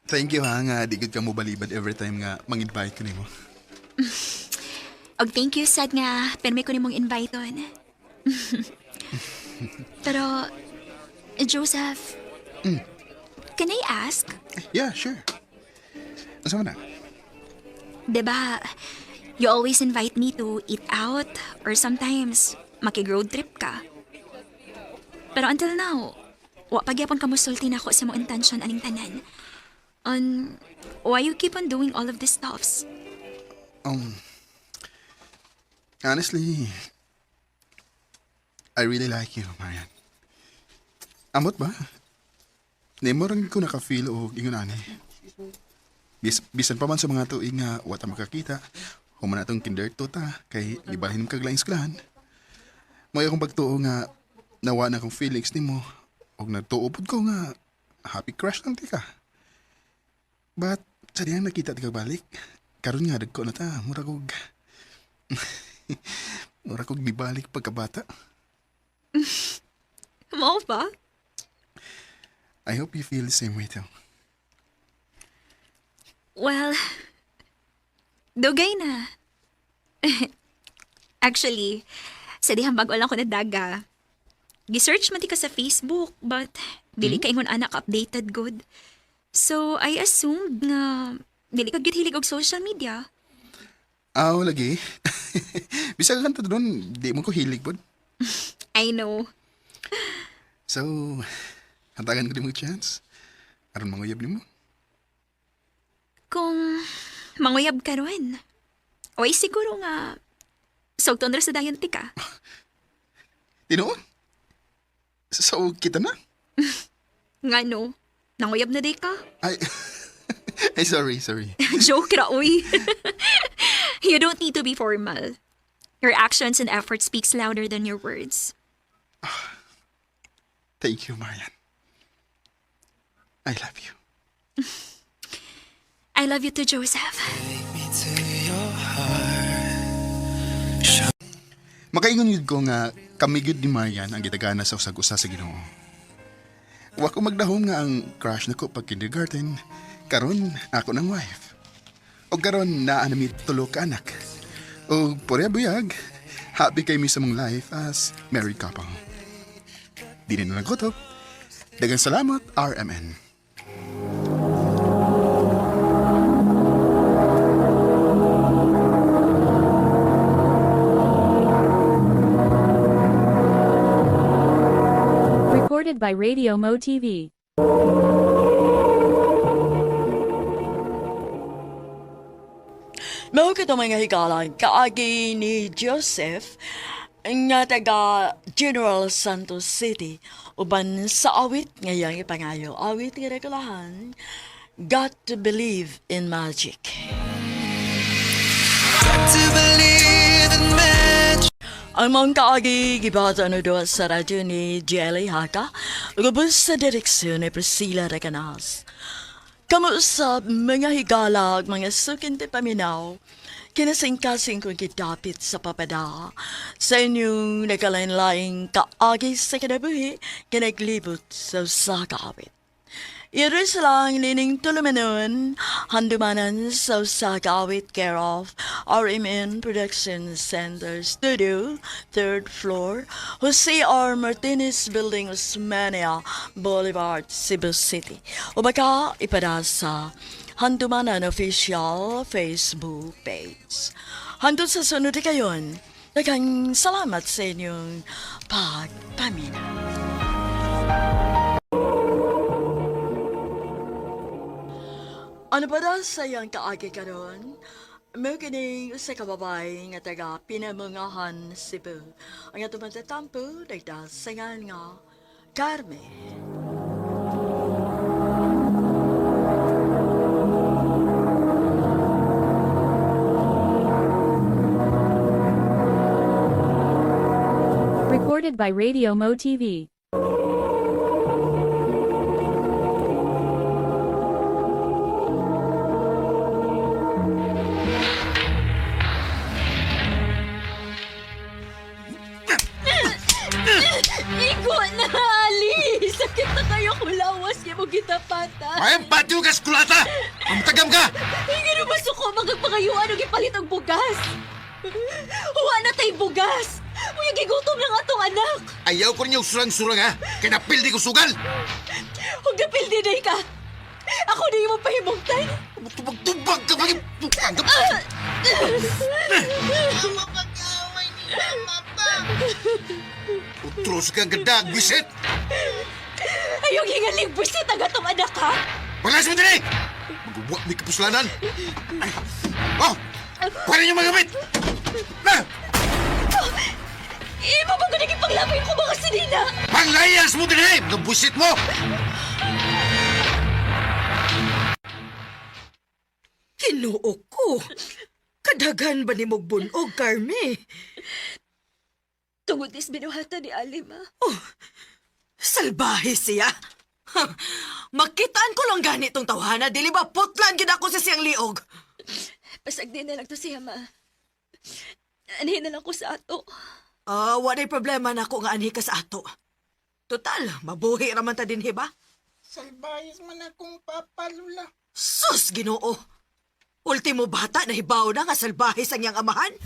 Speaker 8: Thank you ha nga di gud ka mo balibad every time nga mang-invite ko nimo.
Speaker 4: Og thank you, sad nga. Pero may ko nimong invite on. Pero, Joseph, can I ask?
Speaker 8: Yeah, sure. Asa man na?
Speaker 4: 'Di ba, you always invite me to eat out or sometimes makig-road trip ka. Pero until now, wa pa gyapon ka mosulti nako sa mong intention aning tanan. On why you keep on doing all of these stuffs?
Speaker 8: Honestly, I really like you, Marian. Amot ba? Nemo rin ko naka-feel og ingon ani. Bisan pa man sa mga tuig nga wa ta makakita, human atong kinder to ta kay gibalhin kag laing eskwelahan. Mo akong pagtuo nga nawa na akong feelings nimo og nagtuo pud ko nga happy crush lang ti ka. But sa diyang nakita ti ka balik, karon nga dagko na ta, murag og gibalik pagkabata.
Speaker 4: Mao ba?
Speaker 8: I hope you feel the same way too.
Speaker 4: Well, dugay na. Actually, sa dihang bago lang ko nadaga. Gisearch man ti ka sa Facebook, but dili ka ingon anak updated good. So, I assumed nga dili ka gyud hilig og social media.
Speaker 8: Aw, lagi. Bisag kanta doon, di mo ko hilig pod.
Speaker 4: I know.
Speaker 8: So, hantagan ko di mo chance. Aron manguyab nimo.
Speaker 4: Kung manguyab ka ron. Oy, siguro nga sugton ra sa dayon ti ka.
Speaker 8: Tinuod? So, kita na?
Speaker 4: Nga no, nanguyab na day ka.
Speaker 8: Ay, ay sorry, sorry.
Speaker 4: Joke ra, uy. You don't need to be formal. Your actions and effort speaks louder than your words.
Speaker 8: Thank you, Marian. I love you.
Speaker 4: I love you too, Joseph.
Speaker 8: Makaingon yun ko nga kami gyud ni Marian ang gitagana sa usag-usa sa Ginoo. Wa ko magdahom nga ang crush nako pag kindergarten, karon ako ng wife. Og karon naa na mi tulo ka anak. Og porya buyag, happy kay mi sa mong life as married couple. Di na lang kutob. Daghang salamat, RMN.
Speaker 2: Recorded by Radio Mo TV.
Speaker 1: Mao kato mga higala, kaagi ni Joseph nga taga General Santos City uban sa awit ngayang ipangayo. Awit nga rekulahan, Got to Believe in Magic. Ang mga kaagi gibata no doa sa radyo ni Jelly Haka, ug sa direksyon ni Priscilla Recanas. Kamuusap mga higalag, mga sukinte paminaw, kinasingkasing kong gidapit sa papada, sa inyong nagkalain-laing kaagi sa kinabuhi, kinaglibot sa usakawit. Iris lang nining tulumanon, handumanan sa usakawit care of RMN Production Center Studio, third floor, Jose R. Martinez Building, Osmania Boulevard, Cebu City. O baka ipada sa Handumanan Official Facebook page. Hantod sa sunod kayon, daghang salamat sa inyong pagpamina. Ano ba daw sa iyang kaagi karon? Mao kining usa ka babae nga taga Pinamungahan, Cebu. Ang atong matatampo nagdasangan nga Carmen.
Speaker 2: Recorded by Radio Mo TV.
Speaker 4: Igo na, Ali! Sakit na kayo kulawas kay mo gitapatan.
Speaker 5: Ay, patio ka, skulata! Mamtagam ka!
Speaker 4: Ay, nga naman suko, magpangayuan og ipalit ang bugas. Huwa na tay bugas. Uy, gigutom lang atong anak.
Speaker 5: Ayaw ko ninyo surang-surang ha! Kaya napildi ko sugal!
Speaker 4: Huwag na pildi ka. Ako na yung mapahimungtan.
Speaker 5: Tubag-tubag ka! Maging...
Speaker 11: Mapag-away ni Mama pa.
Speaker 5: Utros ka ang ganda, bisit!
Speaker 4: Ayaw hingaling busit ang atong anak, ha?
Speaker 5: Paglayas mo din eh! Magawa may kapuslanan! Ay. Oh! Pwede niyo magamit! Na!
Speaker 4: Iba ba ko naging paglabay ko mga sinina?
Speaker 5: Panglayas mo din eh! Mga busit mo!
Speaker 6: Ginoo ko. Kadaghan ba ni mong bunog, Carmi?
Speaker 4: Tungod is binuhatan ni Ali, ma.
Speaker 6: Oh, salbahe siya. Ha, makitaan ko lang ganitong tawhana, dili ba putlan gid ako sa siyang liog.
Speaker 4: Pasagdi na lang to siya, ma. Anhin na lang ko sa ato.
Speaker 6: Ah, walay problema na ako nga anhi ka sa ato. Total, mabuhi raman ta dinhi ba?
Speaker 11: Salbayas man akong papa, Lula.
Speaker 6: Sus, Ginoo. Ultimo bata na hibaw na nga salbahe sa niyang amahan.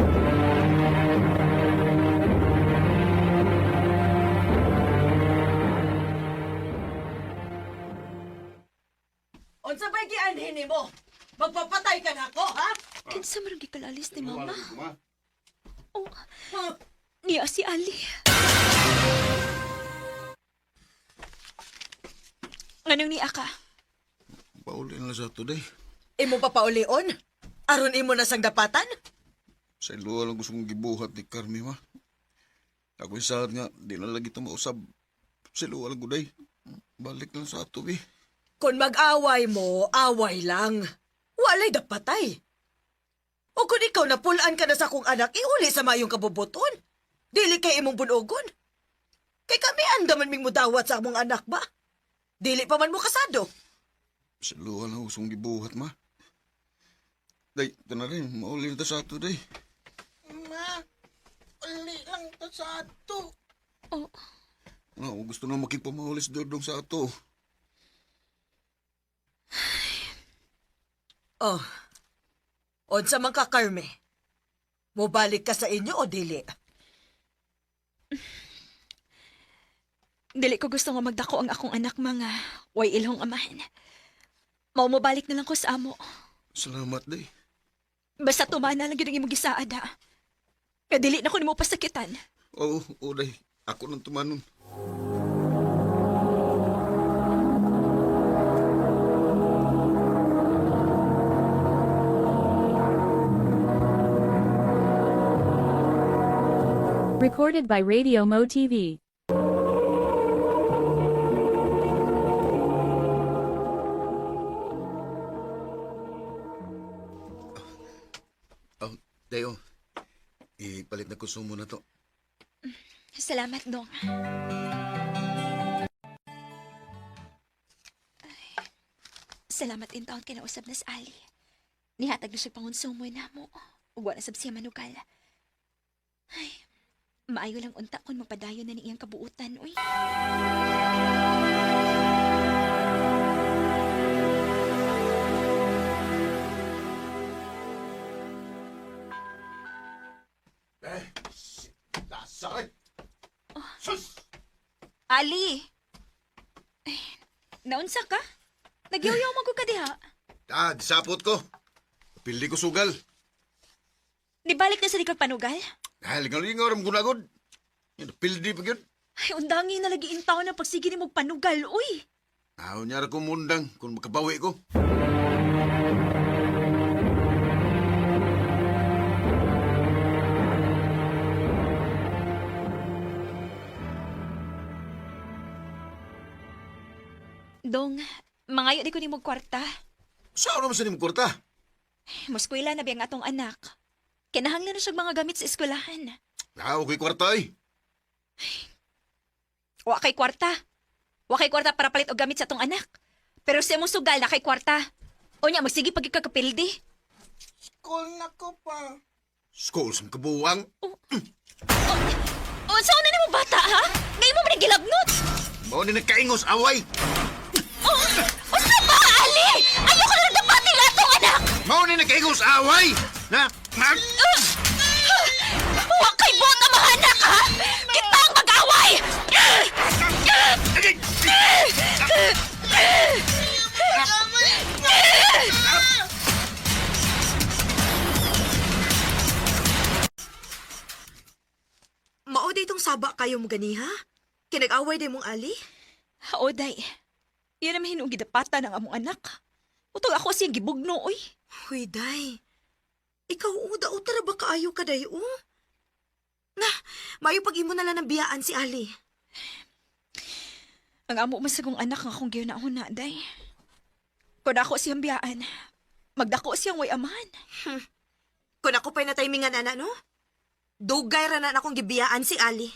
Speaker 6: Unsa ba'y gianhin nimo? Magpapatay ka na ako, ha?
Speaker 4: Kinsa man ang gikalalis ni mama? Oh, niya si Ali. Nganong niya ka?
Speaker 5: Pauli na lang sa today.
Speaker 6: Imo pa paulion? Aron imo na sang dapatan?
Speaker 5: Sa iluwa lang gusto kong gibuhat ni Carmi, ma. Ako yung saad nga, di na lagi ito mausab. Sa iluwa lang guday. Balik lang sa ato, bi.
Speaker 6: Kung mag-away mo, away lang. Walay dapatay. O kung ikaw napulaan ka na sa akong anak, iuli sa mayong kabubuton. Dili kay imong bunogon. Kay kami andaman ming mudawat sa among anak ba? Dili pa man mo kasado.
Speaker 5: Sa iluwa lang gusto kong gibuhat, ma. Day, ito na rin. Mauli na ta sa ato, day.
Speaker 11: Ma, uli lang to sa ato.
Speaker 4: Oh,
Speaker 5: Ano, gusto na makipamaulis dodong sa ato.
Speaker 6: Oh. Unsa man ka, Carme? Mobalik ka sa inyo o dili?
Speaker 4: Dili ko gusto nga magdako ang akong anak mga way ilhong amahan. Mao mobalik na lang ko sa amo.
Speaker 5: Salamat, day.
Speaker 4: Basta tumana lang gyud ang imong gisaad ha. Kay dili na ko nimo pasakitan.
Speaker 5: Oo, oo, day. Ako nang tumanon.
Speaker 2: Recorded by Radio Mo TV.
Speaker 5: Oh, day, oh. Ipalit na konsumo na to.
Speaker 4: Salamat, Dong. Ay, salamat in taon kinausap na sa Ali. Nihatag na siya pangonsumo na mo. Ug wa na sab siya manugal. Ay, maayo lang unta kung magpadayon na ni iyang kabuutan, uy.
Speaker 5: Eh, Lasakit! Sus!
Speaker 4: Ali! Ay, naunsa ka? Nagyaw-yaw man ko ka diha.
Speaker 5: Ah, disapot ko. Pildi ko sugal.
Speaker 4: Nibalik na sa likod panugal?
Speaker 5: Dahil lingaw-lingaw ram gunagod. Yan, pildi pa yun.
Speaker 4: Ay, undangi na lagi in taon na pagsige ni mong panugal, uy!
Speaker 5: Aw, niya ko mundang kung makabawi ko.
Speaker 4: Dong, mangayo di ko ni mong kwarta.
Speaker 5: Saan naman sa nimong kwarta?
Speaker 4: Muskwela na biyang atong anak. Kinahanglan na siyang mga gamit sa eskwelahan.
Speaker 5: Ah, okay kwarta ay.
Speaker 4: Wa kay kwarta. Wa kay kwarta para palit og gamit sa atong anak. Pero sa imong sugal na kay kwarta. O nya, magsige pag ikakapildi.
Speaker 11: School na ko pa.
Speaker 5: School sa kabuwang.
Speaker 4: O, saan na nimo bata, ha? Ngayon mo man gilabnot!
Speaker 5: Mao ni nagkaingos away.
Speaker 4: Oh, usa ba, Ali? Ayoko na nagdapati nga atong anak!
Speaker 5: Mao ni nagkaingos away. Na, na.
Speaker 4: Wa kay bota mga anak, ha? Kita ang mag-away!
Speaker 6: Mao day tong saba kayo mo ganiha? Kinag-away day mong Ali?
Speaker 4: O, day. Iyan naman hinuong gidapatan ang among anak. Utog ako siyang gibugno, oy.
Speaker 6: Huy, day. Ikaw, uda, utara ba kaayo ka, day, oh? Na, mayo pag imo na lang ng biyaan si Ali.
Speaker 4: Ang amo man sa kong anak nga akong gihuna-huna, day. Kung ako siyang biyaan, magdako siyang way amahan.
Speaker 6: Kung ako pa'y natimingan, ana, no? Dugay ra na akong gibiyaan si Ali.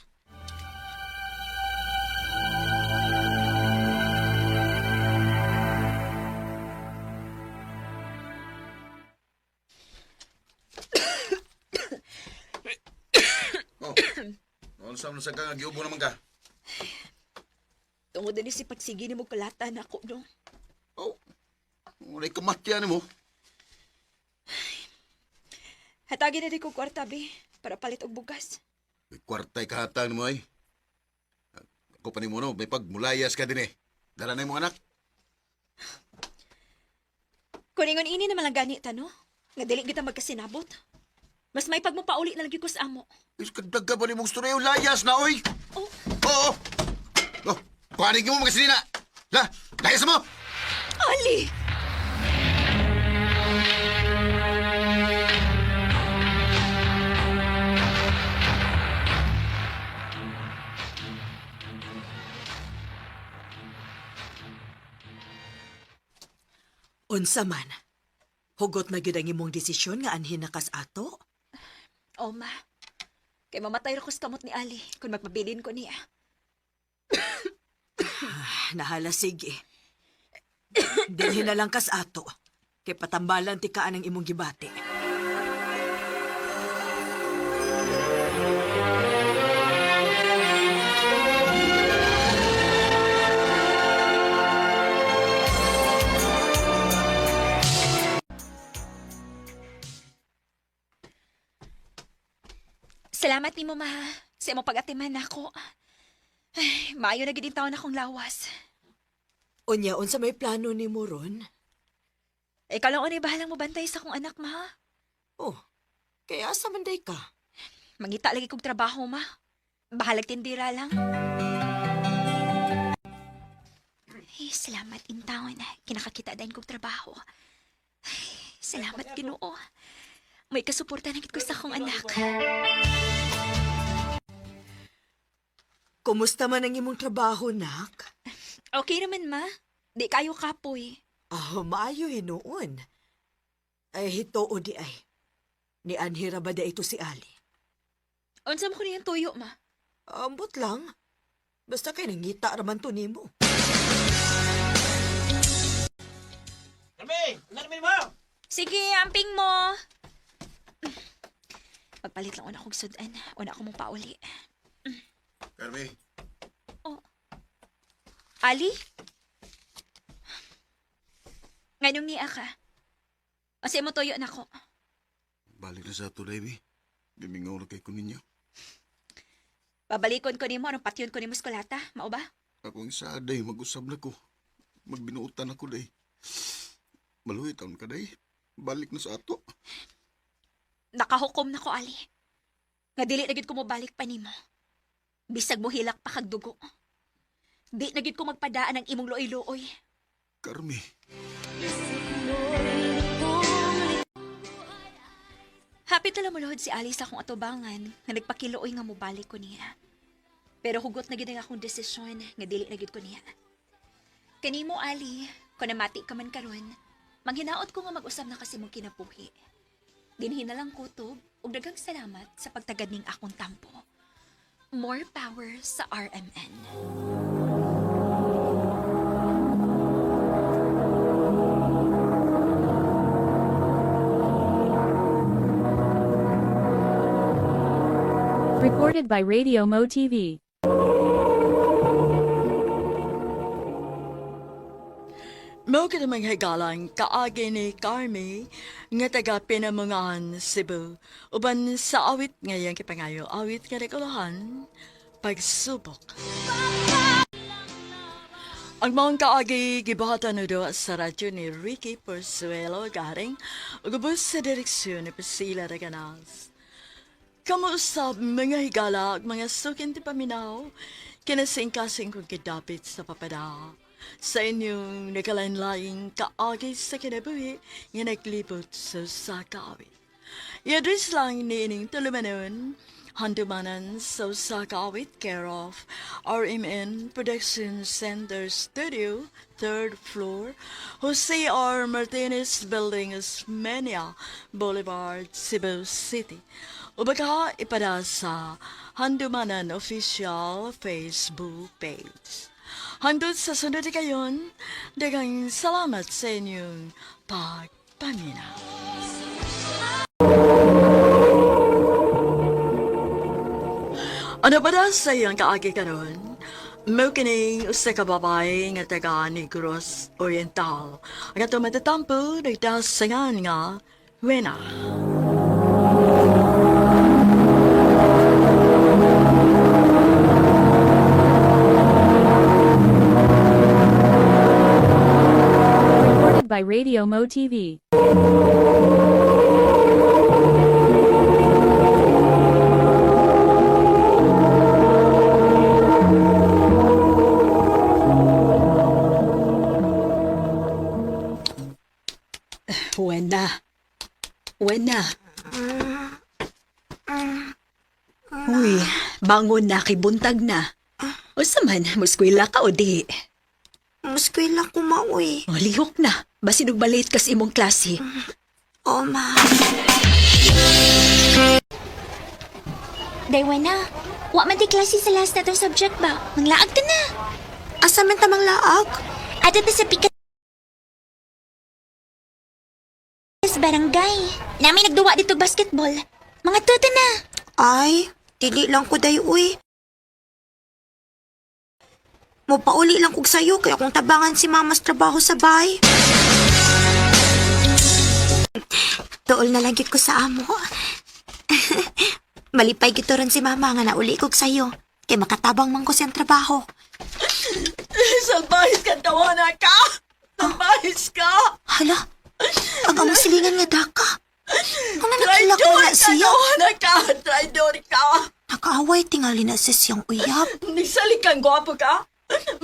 Speaker 5: Oh. Unsa man sa ka nga giubo naman ka?
Speaker 4: Tungod din si pagsige ni mo kalatan ako, no?
Speaker 5: Oh. Walay kamatyan mo.
Speaker 4: Hatagin na di ko kwarta, be, para palit og bugas.
Speaker 5: May kwartay kahatag mo ay. Ako pa ni mo no, may pagmulayas ka din eh. Dala na yung mga anak.
Speaker 4: Kuningon ini naman lang gani ta, no? Nga dili kita magkasinabot. Mas may pagmupauli na lagi ko sa amo.
Speaker 5: Is kadagka pa ni mong storya, layas na oy.
Speaker 4: Oh.
Speaker 5: Oo. Oh, kuhanin mo mga sinina. La, layas mo.
Speaker 4: Ali!
Speaker 6: Unsa man, hugot na gyud ang imong desisyon nga anhin na kas ato?
Speaker 4: Oh, ma. Kay mamatay ra ko sa kamot ni Ali kung magpabilin ko niya.
Speaker 6: Ah, nahala, sige. Dinhi na lang kas ato. Kay patambalan ti kaan ang imong gibati.
Speaker 4: Salamat nimo, ma. Sa imong pag-atiman nako. Ay, maayo na gid taon akong lawas.
Speaker 6: Unya, unsa may plano nimo ron?
Speaker 4: Ikaw lang unay bahalang mo bantay sa akong anak, ma.
Speaker 6: Oh, kaya asa man day ka?
Speaker 4: Mangita lagi kog trabaho, ma. Bahalag tindira lang. Ay, salamat in taon. Kinakakita din kog trabaho. Ay, salamat, Ginoo. May kasuporta na gid ko sa akong anak.
Speaker 6: Kumusta man ang imong trabaho, nak?
Speaker 4: Okay naman, ma. Di kayo kapoy.
Speaker 6: Ah, maayo hinuon. Ay, hituo di ay. Ni Anhira ba da ito si Ali?
Speaker 4: Unsa mo ko niyang tuyo, ma?
Speaker 6: Ambot lang. Basta kay nangita raman to nimo.
Speaker 10: Carmen, ano mo?
Speaker 4: Sige, amping mo. Pagpalit lang una kong sudan. Una ako mong pauli.
Speaker 8: Carmi.
Speaker 4: Ali? Ngayong niya ka. O mo tuyo na ko.
Speaker 5: Balik na sa ato, baby. Gimingaw na kay ko ninyo.
Speaker 4: Babalikon ko nimo anong patyon ko nimo eskolata. Mao ba?
Speaker 5: Ako ang sa day, mag-usab na ko. Magbinuotan ako, day. Maluhi taon ka, day. Balik na sa ato.
Speaker 4: Nakahukom na ko, Ali. Nga dili na gyud ko mobalik pa nimo. Bisag mo hilak pa kag dugo. Di na gyud ko magpadaan ang imong luoy-luoy.
Speaker 5: Carmi.
Speaker 4: Happy tala mo si Ali sa akong atubangan nga nagpakiluoy nga mobalik ko niya. Pero hugot na gyud ang akong desisyon nga dili na gyud ko niya. Kanimo Ali, kung namati ka man karon, manghinaot ko nga mag-usab na kasi mong kinabuhi. Dinhi na lang kutob ug daghang salamat sa pagtagad ning akong tampo. More power sa RMN.
Speaker 2: Recorded by Radio Mo TV.
Speaker 1: Mao ka namang higalang kaagi ni Carmi nga taga Pinamungahan, Cebu. Uban sa awit ngayang kipangayo, awit nga nakuluhan, pagsubok. Ang maong kaagi gibuhatan do sa radyo ni Ricky Porzuelo garing ug ubos sa direksyon ni Priscilla Reganas. Kamusta mga higala ug mga sukin ti paminaw, kinasingkasing kong kidapit sa papada. Sa inyong nagkalain-laing kaagi sa kinabuhi nga naglibot sa sakawit. I-address lang ni ining tulumanon, handumanan sa Sakawit, care of RMN Production Center Studio, third floor, Jose R. Martinez Building, Osmeña Boulevard, Cebu City. O baka ipada sa Handumanan Official Facebook page. Hangtod sa sunod kayon, daghang salamat sa inyong pagpaminaw. Ano ba na sa iyang kaagi karon? Mao kining usa ka babae nga taga Negros Oriental. Ang atong matatampo nagdasangan nga Wena.
Speaker 2: Recorded by Radio Mo TV.
Speaker 13: Wena. Wena. Uy, bangon na kay buntag na. Usa man, muskwela ka o di?
Speaker 7: Muskwela ko maoy.
Speaker 13: O, lihok na. Basin og balit kas imong klase.
Speaker 7: O ma.
Speaker 12: Daywana, wa man ti klase sa last na tong subject ba? Manglaag ta na.
Speaker 7: Asa man tamang laag?
Speaker 12: Ato ta sa pikas barangay. Nami nagduwa dito basketball. Mga tuta na.
Speaker 7: Ay, dili lang ko day uy. Mopauli lang kog sayo kay akong tabangan si mama sa trabaho sa bahay. Tuol na lang gyud ko sa amo. Malipay gyud to ron si mama nga nauli kog sayo. Kay makatabang man ko siyang trabaho.
Speaker 1: Salbahis ka, tawana ka! Salbahis ka!
Speaker 7: Hala, ang among silingan nga daka. Kung na nakilak mo
Speaker 1: Traidor
Speaker 7: na
Speaker 1: ka,
Speaker 7: siya.
Speaker 1: tawana ka! Traidor ka!
Speaker 7: Nakaaway tingali na sa siyang uyab.
Speaker 1: Nagsalig kang gwapo ka!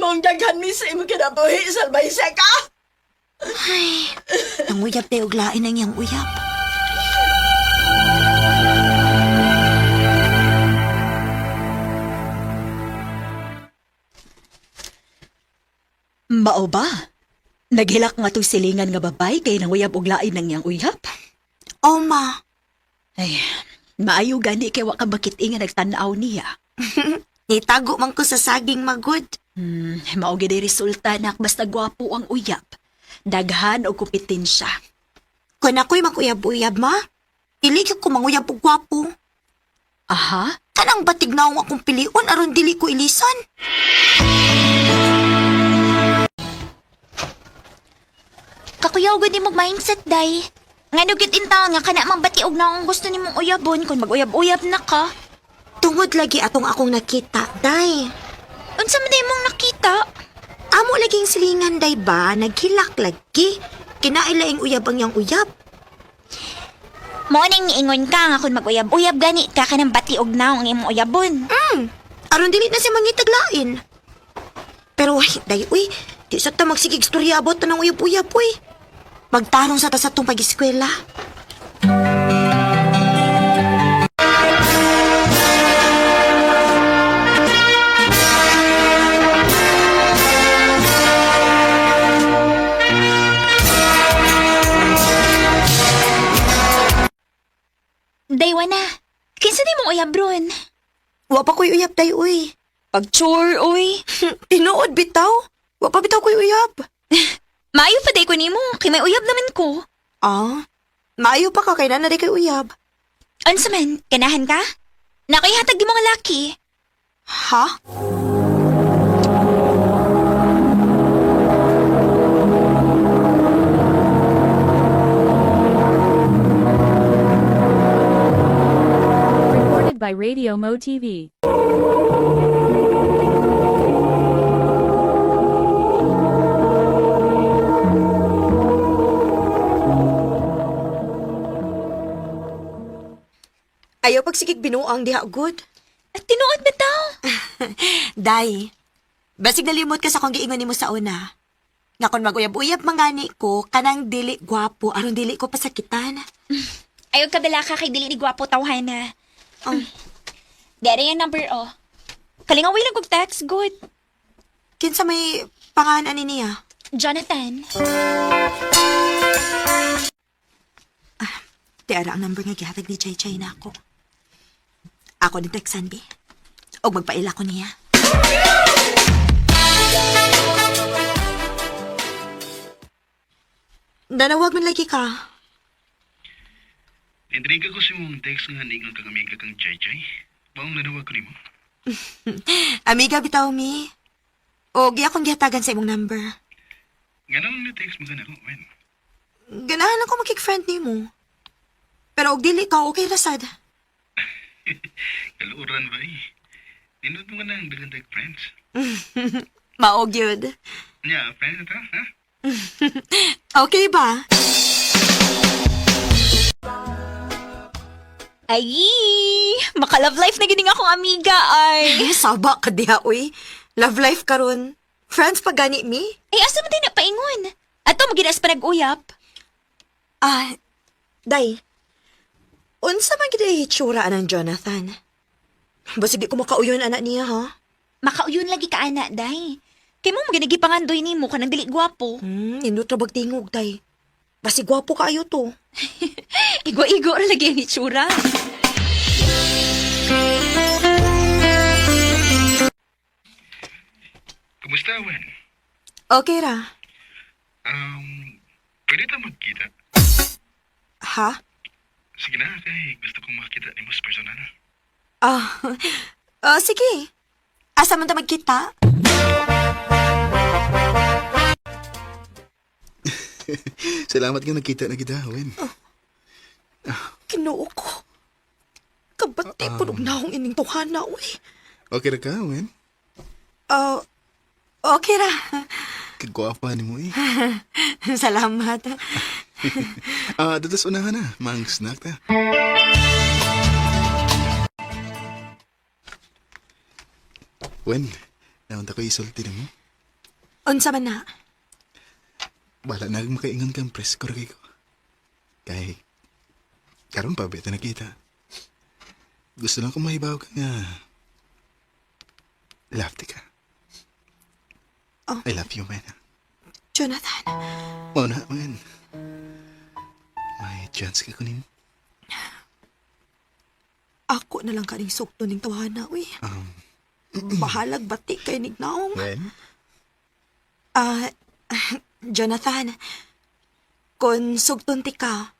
Speaker 1: Maong daghan mi sa imong kinabuhi, salbahis ka!
Speaker 7: Ay, ang uyab tayo uglain ang iyang uyab.
Speaker 13: Mao ba? Naghilak nga tong silingan nga babay kay nanguyab og lain ng iyang uyab.
Speaker 7: O ma,
Speaker 13: Ay, maayo gani kay wa ka makit nga nagtan-aw niya.
Speaker 7: Nitago man ko sa saging magud.
Speaker 13: Mao gid ay resulta nak basta gwapo ang uyab. Daghan og kompetensya.
Speaker 7: Kun ako'y mag-uyab-uyab, ma, dili gyud ko manguyab og gwapo.
Speaker 13: Aha.
Speaker 7: Kanang batig naong akong pilion aron dili ko ilisan.
Speaker 12: Kakuyaw gud nimo mindset day. Ngano gyud intaon nga kana mang batiog na akong gusto nimong uyabon kung mag-uyab-uyab na ka.
Speaker 7: Tungod lagi atong akong nakita, day.
Speaker 12: Unsa man day mong nakita?
Speaker 7: Amo laging silingan, day ba? Naghilak lagi. Kinailaing uyab ang iyang uyab.
Speaker 12: Mo ning niingon ka nga kung mag-uyab-uyab gani ka kanang batiog na ang imong uyabon.
Speaker 7: Aron dili na siya mangitaglain. Pero ay, day, uy, di sa ta magsigig storya abot na ng uyab-uyab, uy. Magtarong sa ta sa tong pag-eskwela.
Speaker 12: Daywa na. Kinsa di mong uyab ron?
Speaker 7: Wa pa ko'y uyab, day, uy.
Speaker 4: Pag-chore, uy.
Speaker 7: Tinuod bitaw. Wa pa bitaw ko'y uyab.
Speaker 4: Maayo pa day ko nimo, kay may uyab naman ko.
Speaker 7: Ah, maayo pa ka kay na kay uyab.
Speaker 12: Unsa man, ganahan ka? Nakoy hatag di mo nga laki.
Speaker 7: Ha?
Speaker 2: Recorded by Radio Mo TV.
Speaker 7: Ayaw pagsigig binuang diha good.
Speaker 4: At tinuod bitaw.
Speaker 7: Day, basig nalimot ka sa kong giingon nimo sa una. Nga kon maguyab-uyab mangani ko, kanang dili gwapo, aron dili ko pasakitan.
Speaker 4: Ayaw kabila ka kay dili ni gwapo tawhana.
Speaker 7: Oh.
Speaker 4: Dere yung number oh. Kalingawin lang kog text, good.
Speaker 7: Kinsa may pangan ani niya?
Speaker 4: Jonathan.
Speaker 7: Di ara ang number nga gihatag ni Chay Chay na ako. Ako ni texan bi. Og magpaila ko niya. Danawag man lagi ka.
Speaker 3: Intriga ko sa imong text nga ningon kang amiga kang Chay Chay. Maong nanawag ko nimo.
Speaker 7: Amiga bitaw mi. O gi akong gihatagan sa imong number.
Speaker 3: Nganong ni text mo ka nako, Wen?
Speaker 7: Ganahan ako makik-friend nimo. Pero og dili ka okay ra sad.
Speaker 3: Kaluoran ba eh. Nindot mo ka na ang daghan friends.
Speaker 7: Maog yun.
Speaker 3: Nya, friends na ta, ha?
Speaker 7: Okay ba?
Speaker 4: Ay, maka-love life na gining akong amiga ay.
Speaker 7: Eh, saba ka diha, uy. Love life karon. Friends pa gani mi?
Speaker 4: Ay, asa man din na paingon? Ato maginas pa nag-uyap.
Speaker 7: Ah, day. Unsa man gid ay hitsura anang Jonathan? Basig di ko makauyon anak niya, ha?
Speaker 4: Makauyon lagi ka ana, day. Kay mo maginagipangandoy nimo kanang dili gwapo.
Speaker 7: Indot ra bag tingog, day. Basig gwapo kaayo to.
Speaker 4: Igo-igo ra lagi ang itsura.
Speaker 3: Kumusta, Wen?
Speaker 7: Okay ra.
Speaker 3: Pwede ta magkita?
Speaker 7: Ha?
Speaker 3: Sige na, kay gusto kong makita nimo sa personal.
Speaker 7: Ah, ah, sige. Asa man ta magkita?
Speaker 8: Salamat nga nagkita na kita, Wen.
Speaker 7: Kinoo ko. Kabati um, punog na akong ining tuhana, uy.
Speaker 8: Okay ra ka, Wen?
Speaker 7: Ah, okay ra.
Speaker 8: Kagwapa ni mo eh.
Speaker 7: Salamat.
Speaker 8: Ah, dadas unahan na. Mang snack ta. Wen, naunta ko isulti na mo.
Speaker 7: Unsa man na?
Speaker 8: Wala na akong makaingon kang presko ra kay ko. Kay, karon pa beta nakita. Gusto lang ko mahibaw ka nga. Love ti ka.
Speaker 7: Oh.
Speaker 8: I love you, man.
Speaker 7: Jonathan,
Speaker 8: Mao na, man. May chance ka kunin.
Speaker 7: ako na lang kaning sukto ning tawhana, uy. Bahalag bati kay nignaong.
Speaker 8: Wen?
Speaker 7: Ah, Jonathan, kung sugton ti ka,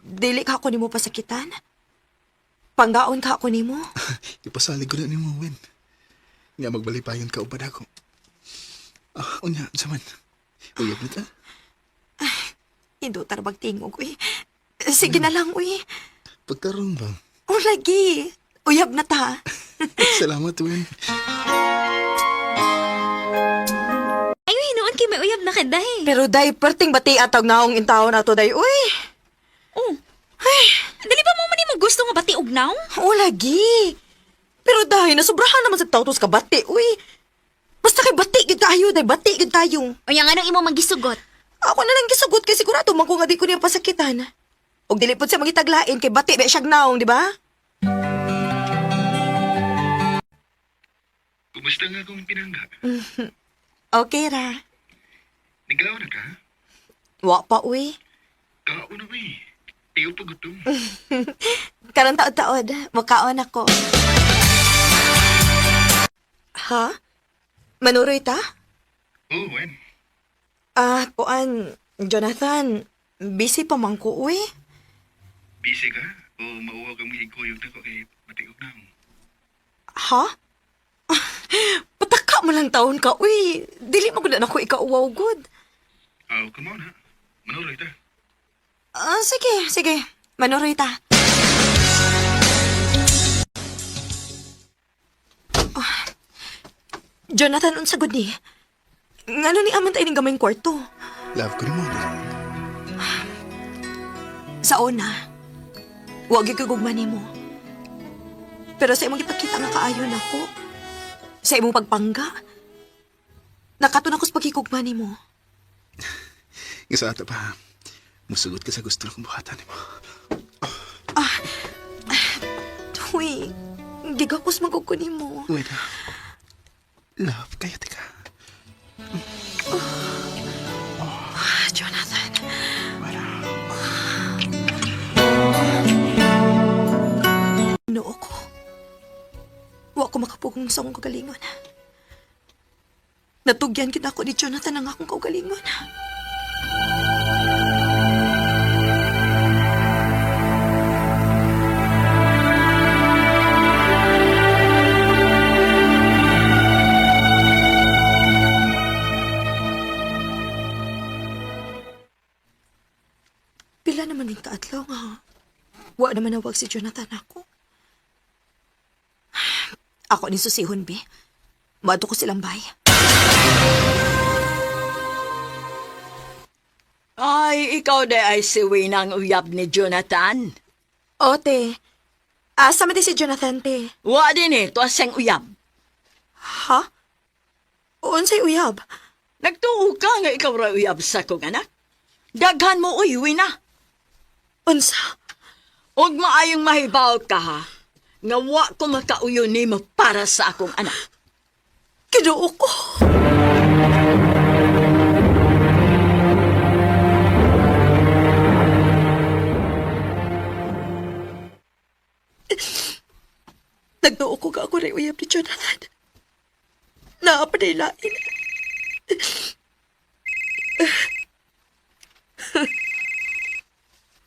Speaker 7: dili ka ako nimo pasakitan? Panggaon ka ako nimo?
Speaker 8: Ipasalig ko na nimo, Wen. Nga magbalipayon ka ubad ako. Ah, unya, unsa man. Uyab na ta.
Speaker 7: Indo tarbag tingog, uy. Sige na lang, uy.
Speaker 8: Pagkaroon ba?
Speaker 7: O lagi, uyab na ta.
Speaker 8: Salamat, Wen.
Speaker 4: Ay, hinuon kay may uyab na ka, day.
Speaker 7: Pero day, perting bati atag naong intawon ato day, uy.
Speaker 4: Oh. Ay, dali ba mo man imong gusto nga bati og naong?
Speaker 7: O lagi. Pero day, nasubrahan naman sa tawtos ka bati, uy. Basta kay bati gid tayo, day, bati gid tayo.
Speaker 12: Unya nganong imo magisugot?
Speaker 7: Ako na lang gisugot kay sigurado man ko nga di ko niya pasakitan. Og dili pud siya mangitaglain kay bati ba siyag naong, di ba?
Speaker 3: Kumusta nga akong pinangga?
Speaker 7: Okay ra.
Speaker 3: Naglaw na ka?
Speaker 7: Wa pa uy.
Speaker 3: Kaon na ba eh. Ayaw pagutom.
Speaker 7: Karon taod-taod, mukaon ako. Ha? Manuroy ta?
Speaker 3: Oh, Wen.
Speaker 7: Ah, kuan, Jonathan, busy pa man ko uy.
Speaker 3: Busy ka? O mauwa kang mahiguyog na ko kay matiog na.
Speaker 7: Ha? Pataka mo lang taon ka, uy. Dili mo gud na ako ikauwaw gud.
Speaker 3: Oh, come on ha. Manuroy ta.
Speaker 7: Ah, sige, sige. Manuroy ta. Ah, Jonathan, unsa gud ni? Ngano ni aman tayo ning gamayng kwarto?
Speaker 8: Love ko nimo. Dili.
Speaker 7: Sa una, wa gyud ko gugma nimo. Pero sa imong gipakita nga kaayon ako, sa imong pagpangga, nakaton ako sa pagkikugma nimo.
Speaker 8: Nga sa ato pa, musugot ka sa gusto kong buhatan nimo.
Speaker 7: Uy, gigakos man ko nimo.
Speaker 8: Wen, ah. Love, kaya tika.
Speaker 7: Ah, Jonathan.
Speaker 8: Wala.
Speaker 7: Noo ko. Wa ko makapugong sa akong kagalingon. Natugyan kita ako ni Jonathan ang akong kaugalingon. Pila naman din kaadlaw nga. Wa naman nawag si Jonathan ako. Ako ni susihon, be. Maadto ko silang bay.
Speaker 1: Ay, ikaw de ay si Winang uyab ni Jonathan.
Speaker 7: Ote, asa man di si Jonathan, te?
Speaker 1: Wa din eh, tuwa siyang uyab.
Speaker 7: Ha? Unsay uyab?
Speaker 1: Nagtuo ka nga ikaw ra uyab sa kong anak. Daghan mo uy, Wina.
Speaker 7: Unsa?
Speaker 1: Og maayong mahibaw ka ha. Nga wa ko makauyo nimo para sa akong anak.
Speaker 7: Kinuo ko. Nagtuo ko ka ako rin uyab ni Jonathan. Naapanilain.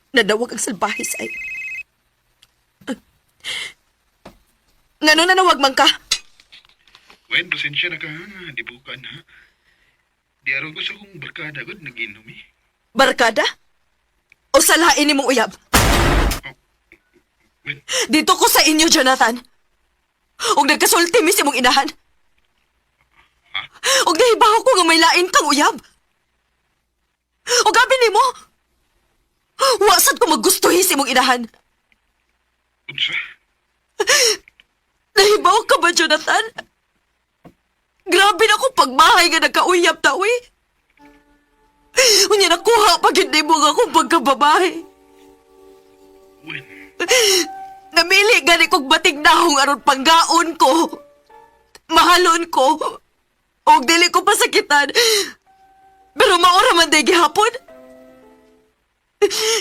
Speaker 7: Nadawag ang salbahe sa ay. Ngano nanawag man ka?
Speaker 3: Wen, pasensya na ka ha. Di bukan ha. Di araw ko sa kong barkada gud nag-inom eh.
Speaker 7: Barkada? O salain ni mong uyab?
Speaker 3: Wen,
Speaker 7: Dito ko sa inyo, Jonathan. Og nagkasulti mi sa imong inahan. Og nahibaw ko nga may lain kang uyab. Og gabi nimo, wasad ko magustuhi sa imong inahan.
Speaker 3: unsa?
Speaker 7: Nahibaw ka ba, Jonathan? Grabe na akong pagmahay nga nagkauyab ta, uy. Unya nakuha pag hindi mo nga akong pagkababae.
Speaker 3: Wen,
Speaker 7: Namili gani kog batig nahong aron panggaon ko. Mahalon ko. Og dili ko pasakitan. Pero maura man day gihapon.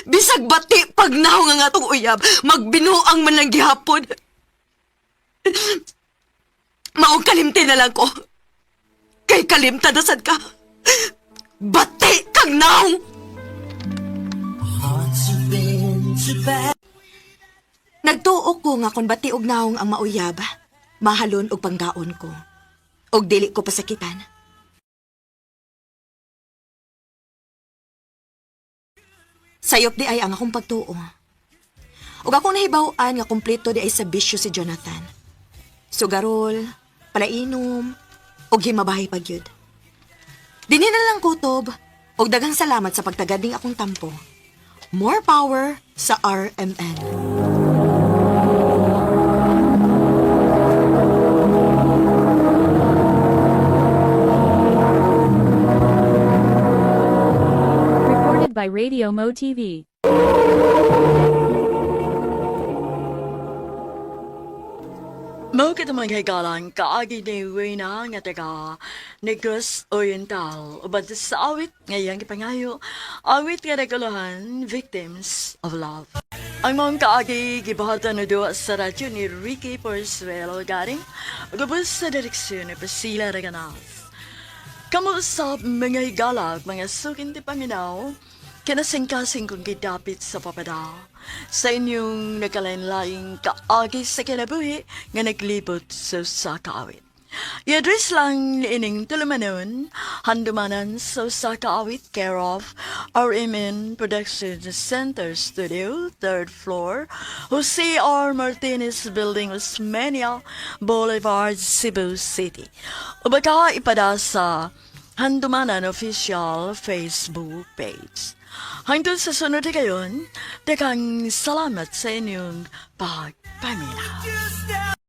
Speaker 7: Bisag bati pag nahong ang atong uyab, magbinuang man lang gihapon.
Speaker 6: Maong kalimti na lang ko. Kay kalimta na sad ka. Bati kang naong! Nagtuo ko nga kung bati og naong ang mauyab, mahalon og panggaon ko. Og dili ko pasakitan. Sayop di ay ang akong pagtuo. Ug akong nahibaw-an nga kumpleto di ay sa bisyo si Jonathan. Sugarol, palainom, ug himabahay pa gyud. Dinhi na lang kutob, ug daghang salamat sa pagtagad ning akong tampo. More power sa RMN.
Speaker 2: Recorded by Radio Mo TV.
Speaker 1: Mao kita mga higalan, kaagi ni Wena nga taga Negros Oriental. Uban sa awit ngayang gipangayo, awit nga naguluhan, Victims of Love. Ang mga kaagi gibuhatan na duwa sa radyo ni Ricky Porzuelo galing, ugabos sa direksyon ni Priscilla Reganas. Kamusta mga higalag, mga sukin ti Panginoon, kinasingkasing kong gidapit sa papada. Sa inyong nagkalain-laing kaagi sa kinabuhi nga naglibot sa usa ka awit. I-address lang ining tulumanon, handumanan sa usa ka awit, care of RMN Production Center Studio, third floor, Jose R. Martinez Building, Osmeña Boulevard, Cebu City. O baka ipada sa Handumanan Official Facebook page. Hangtod sa sunod na kayon, daghang salamat sa inyong pagpaminaw.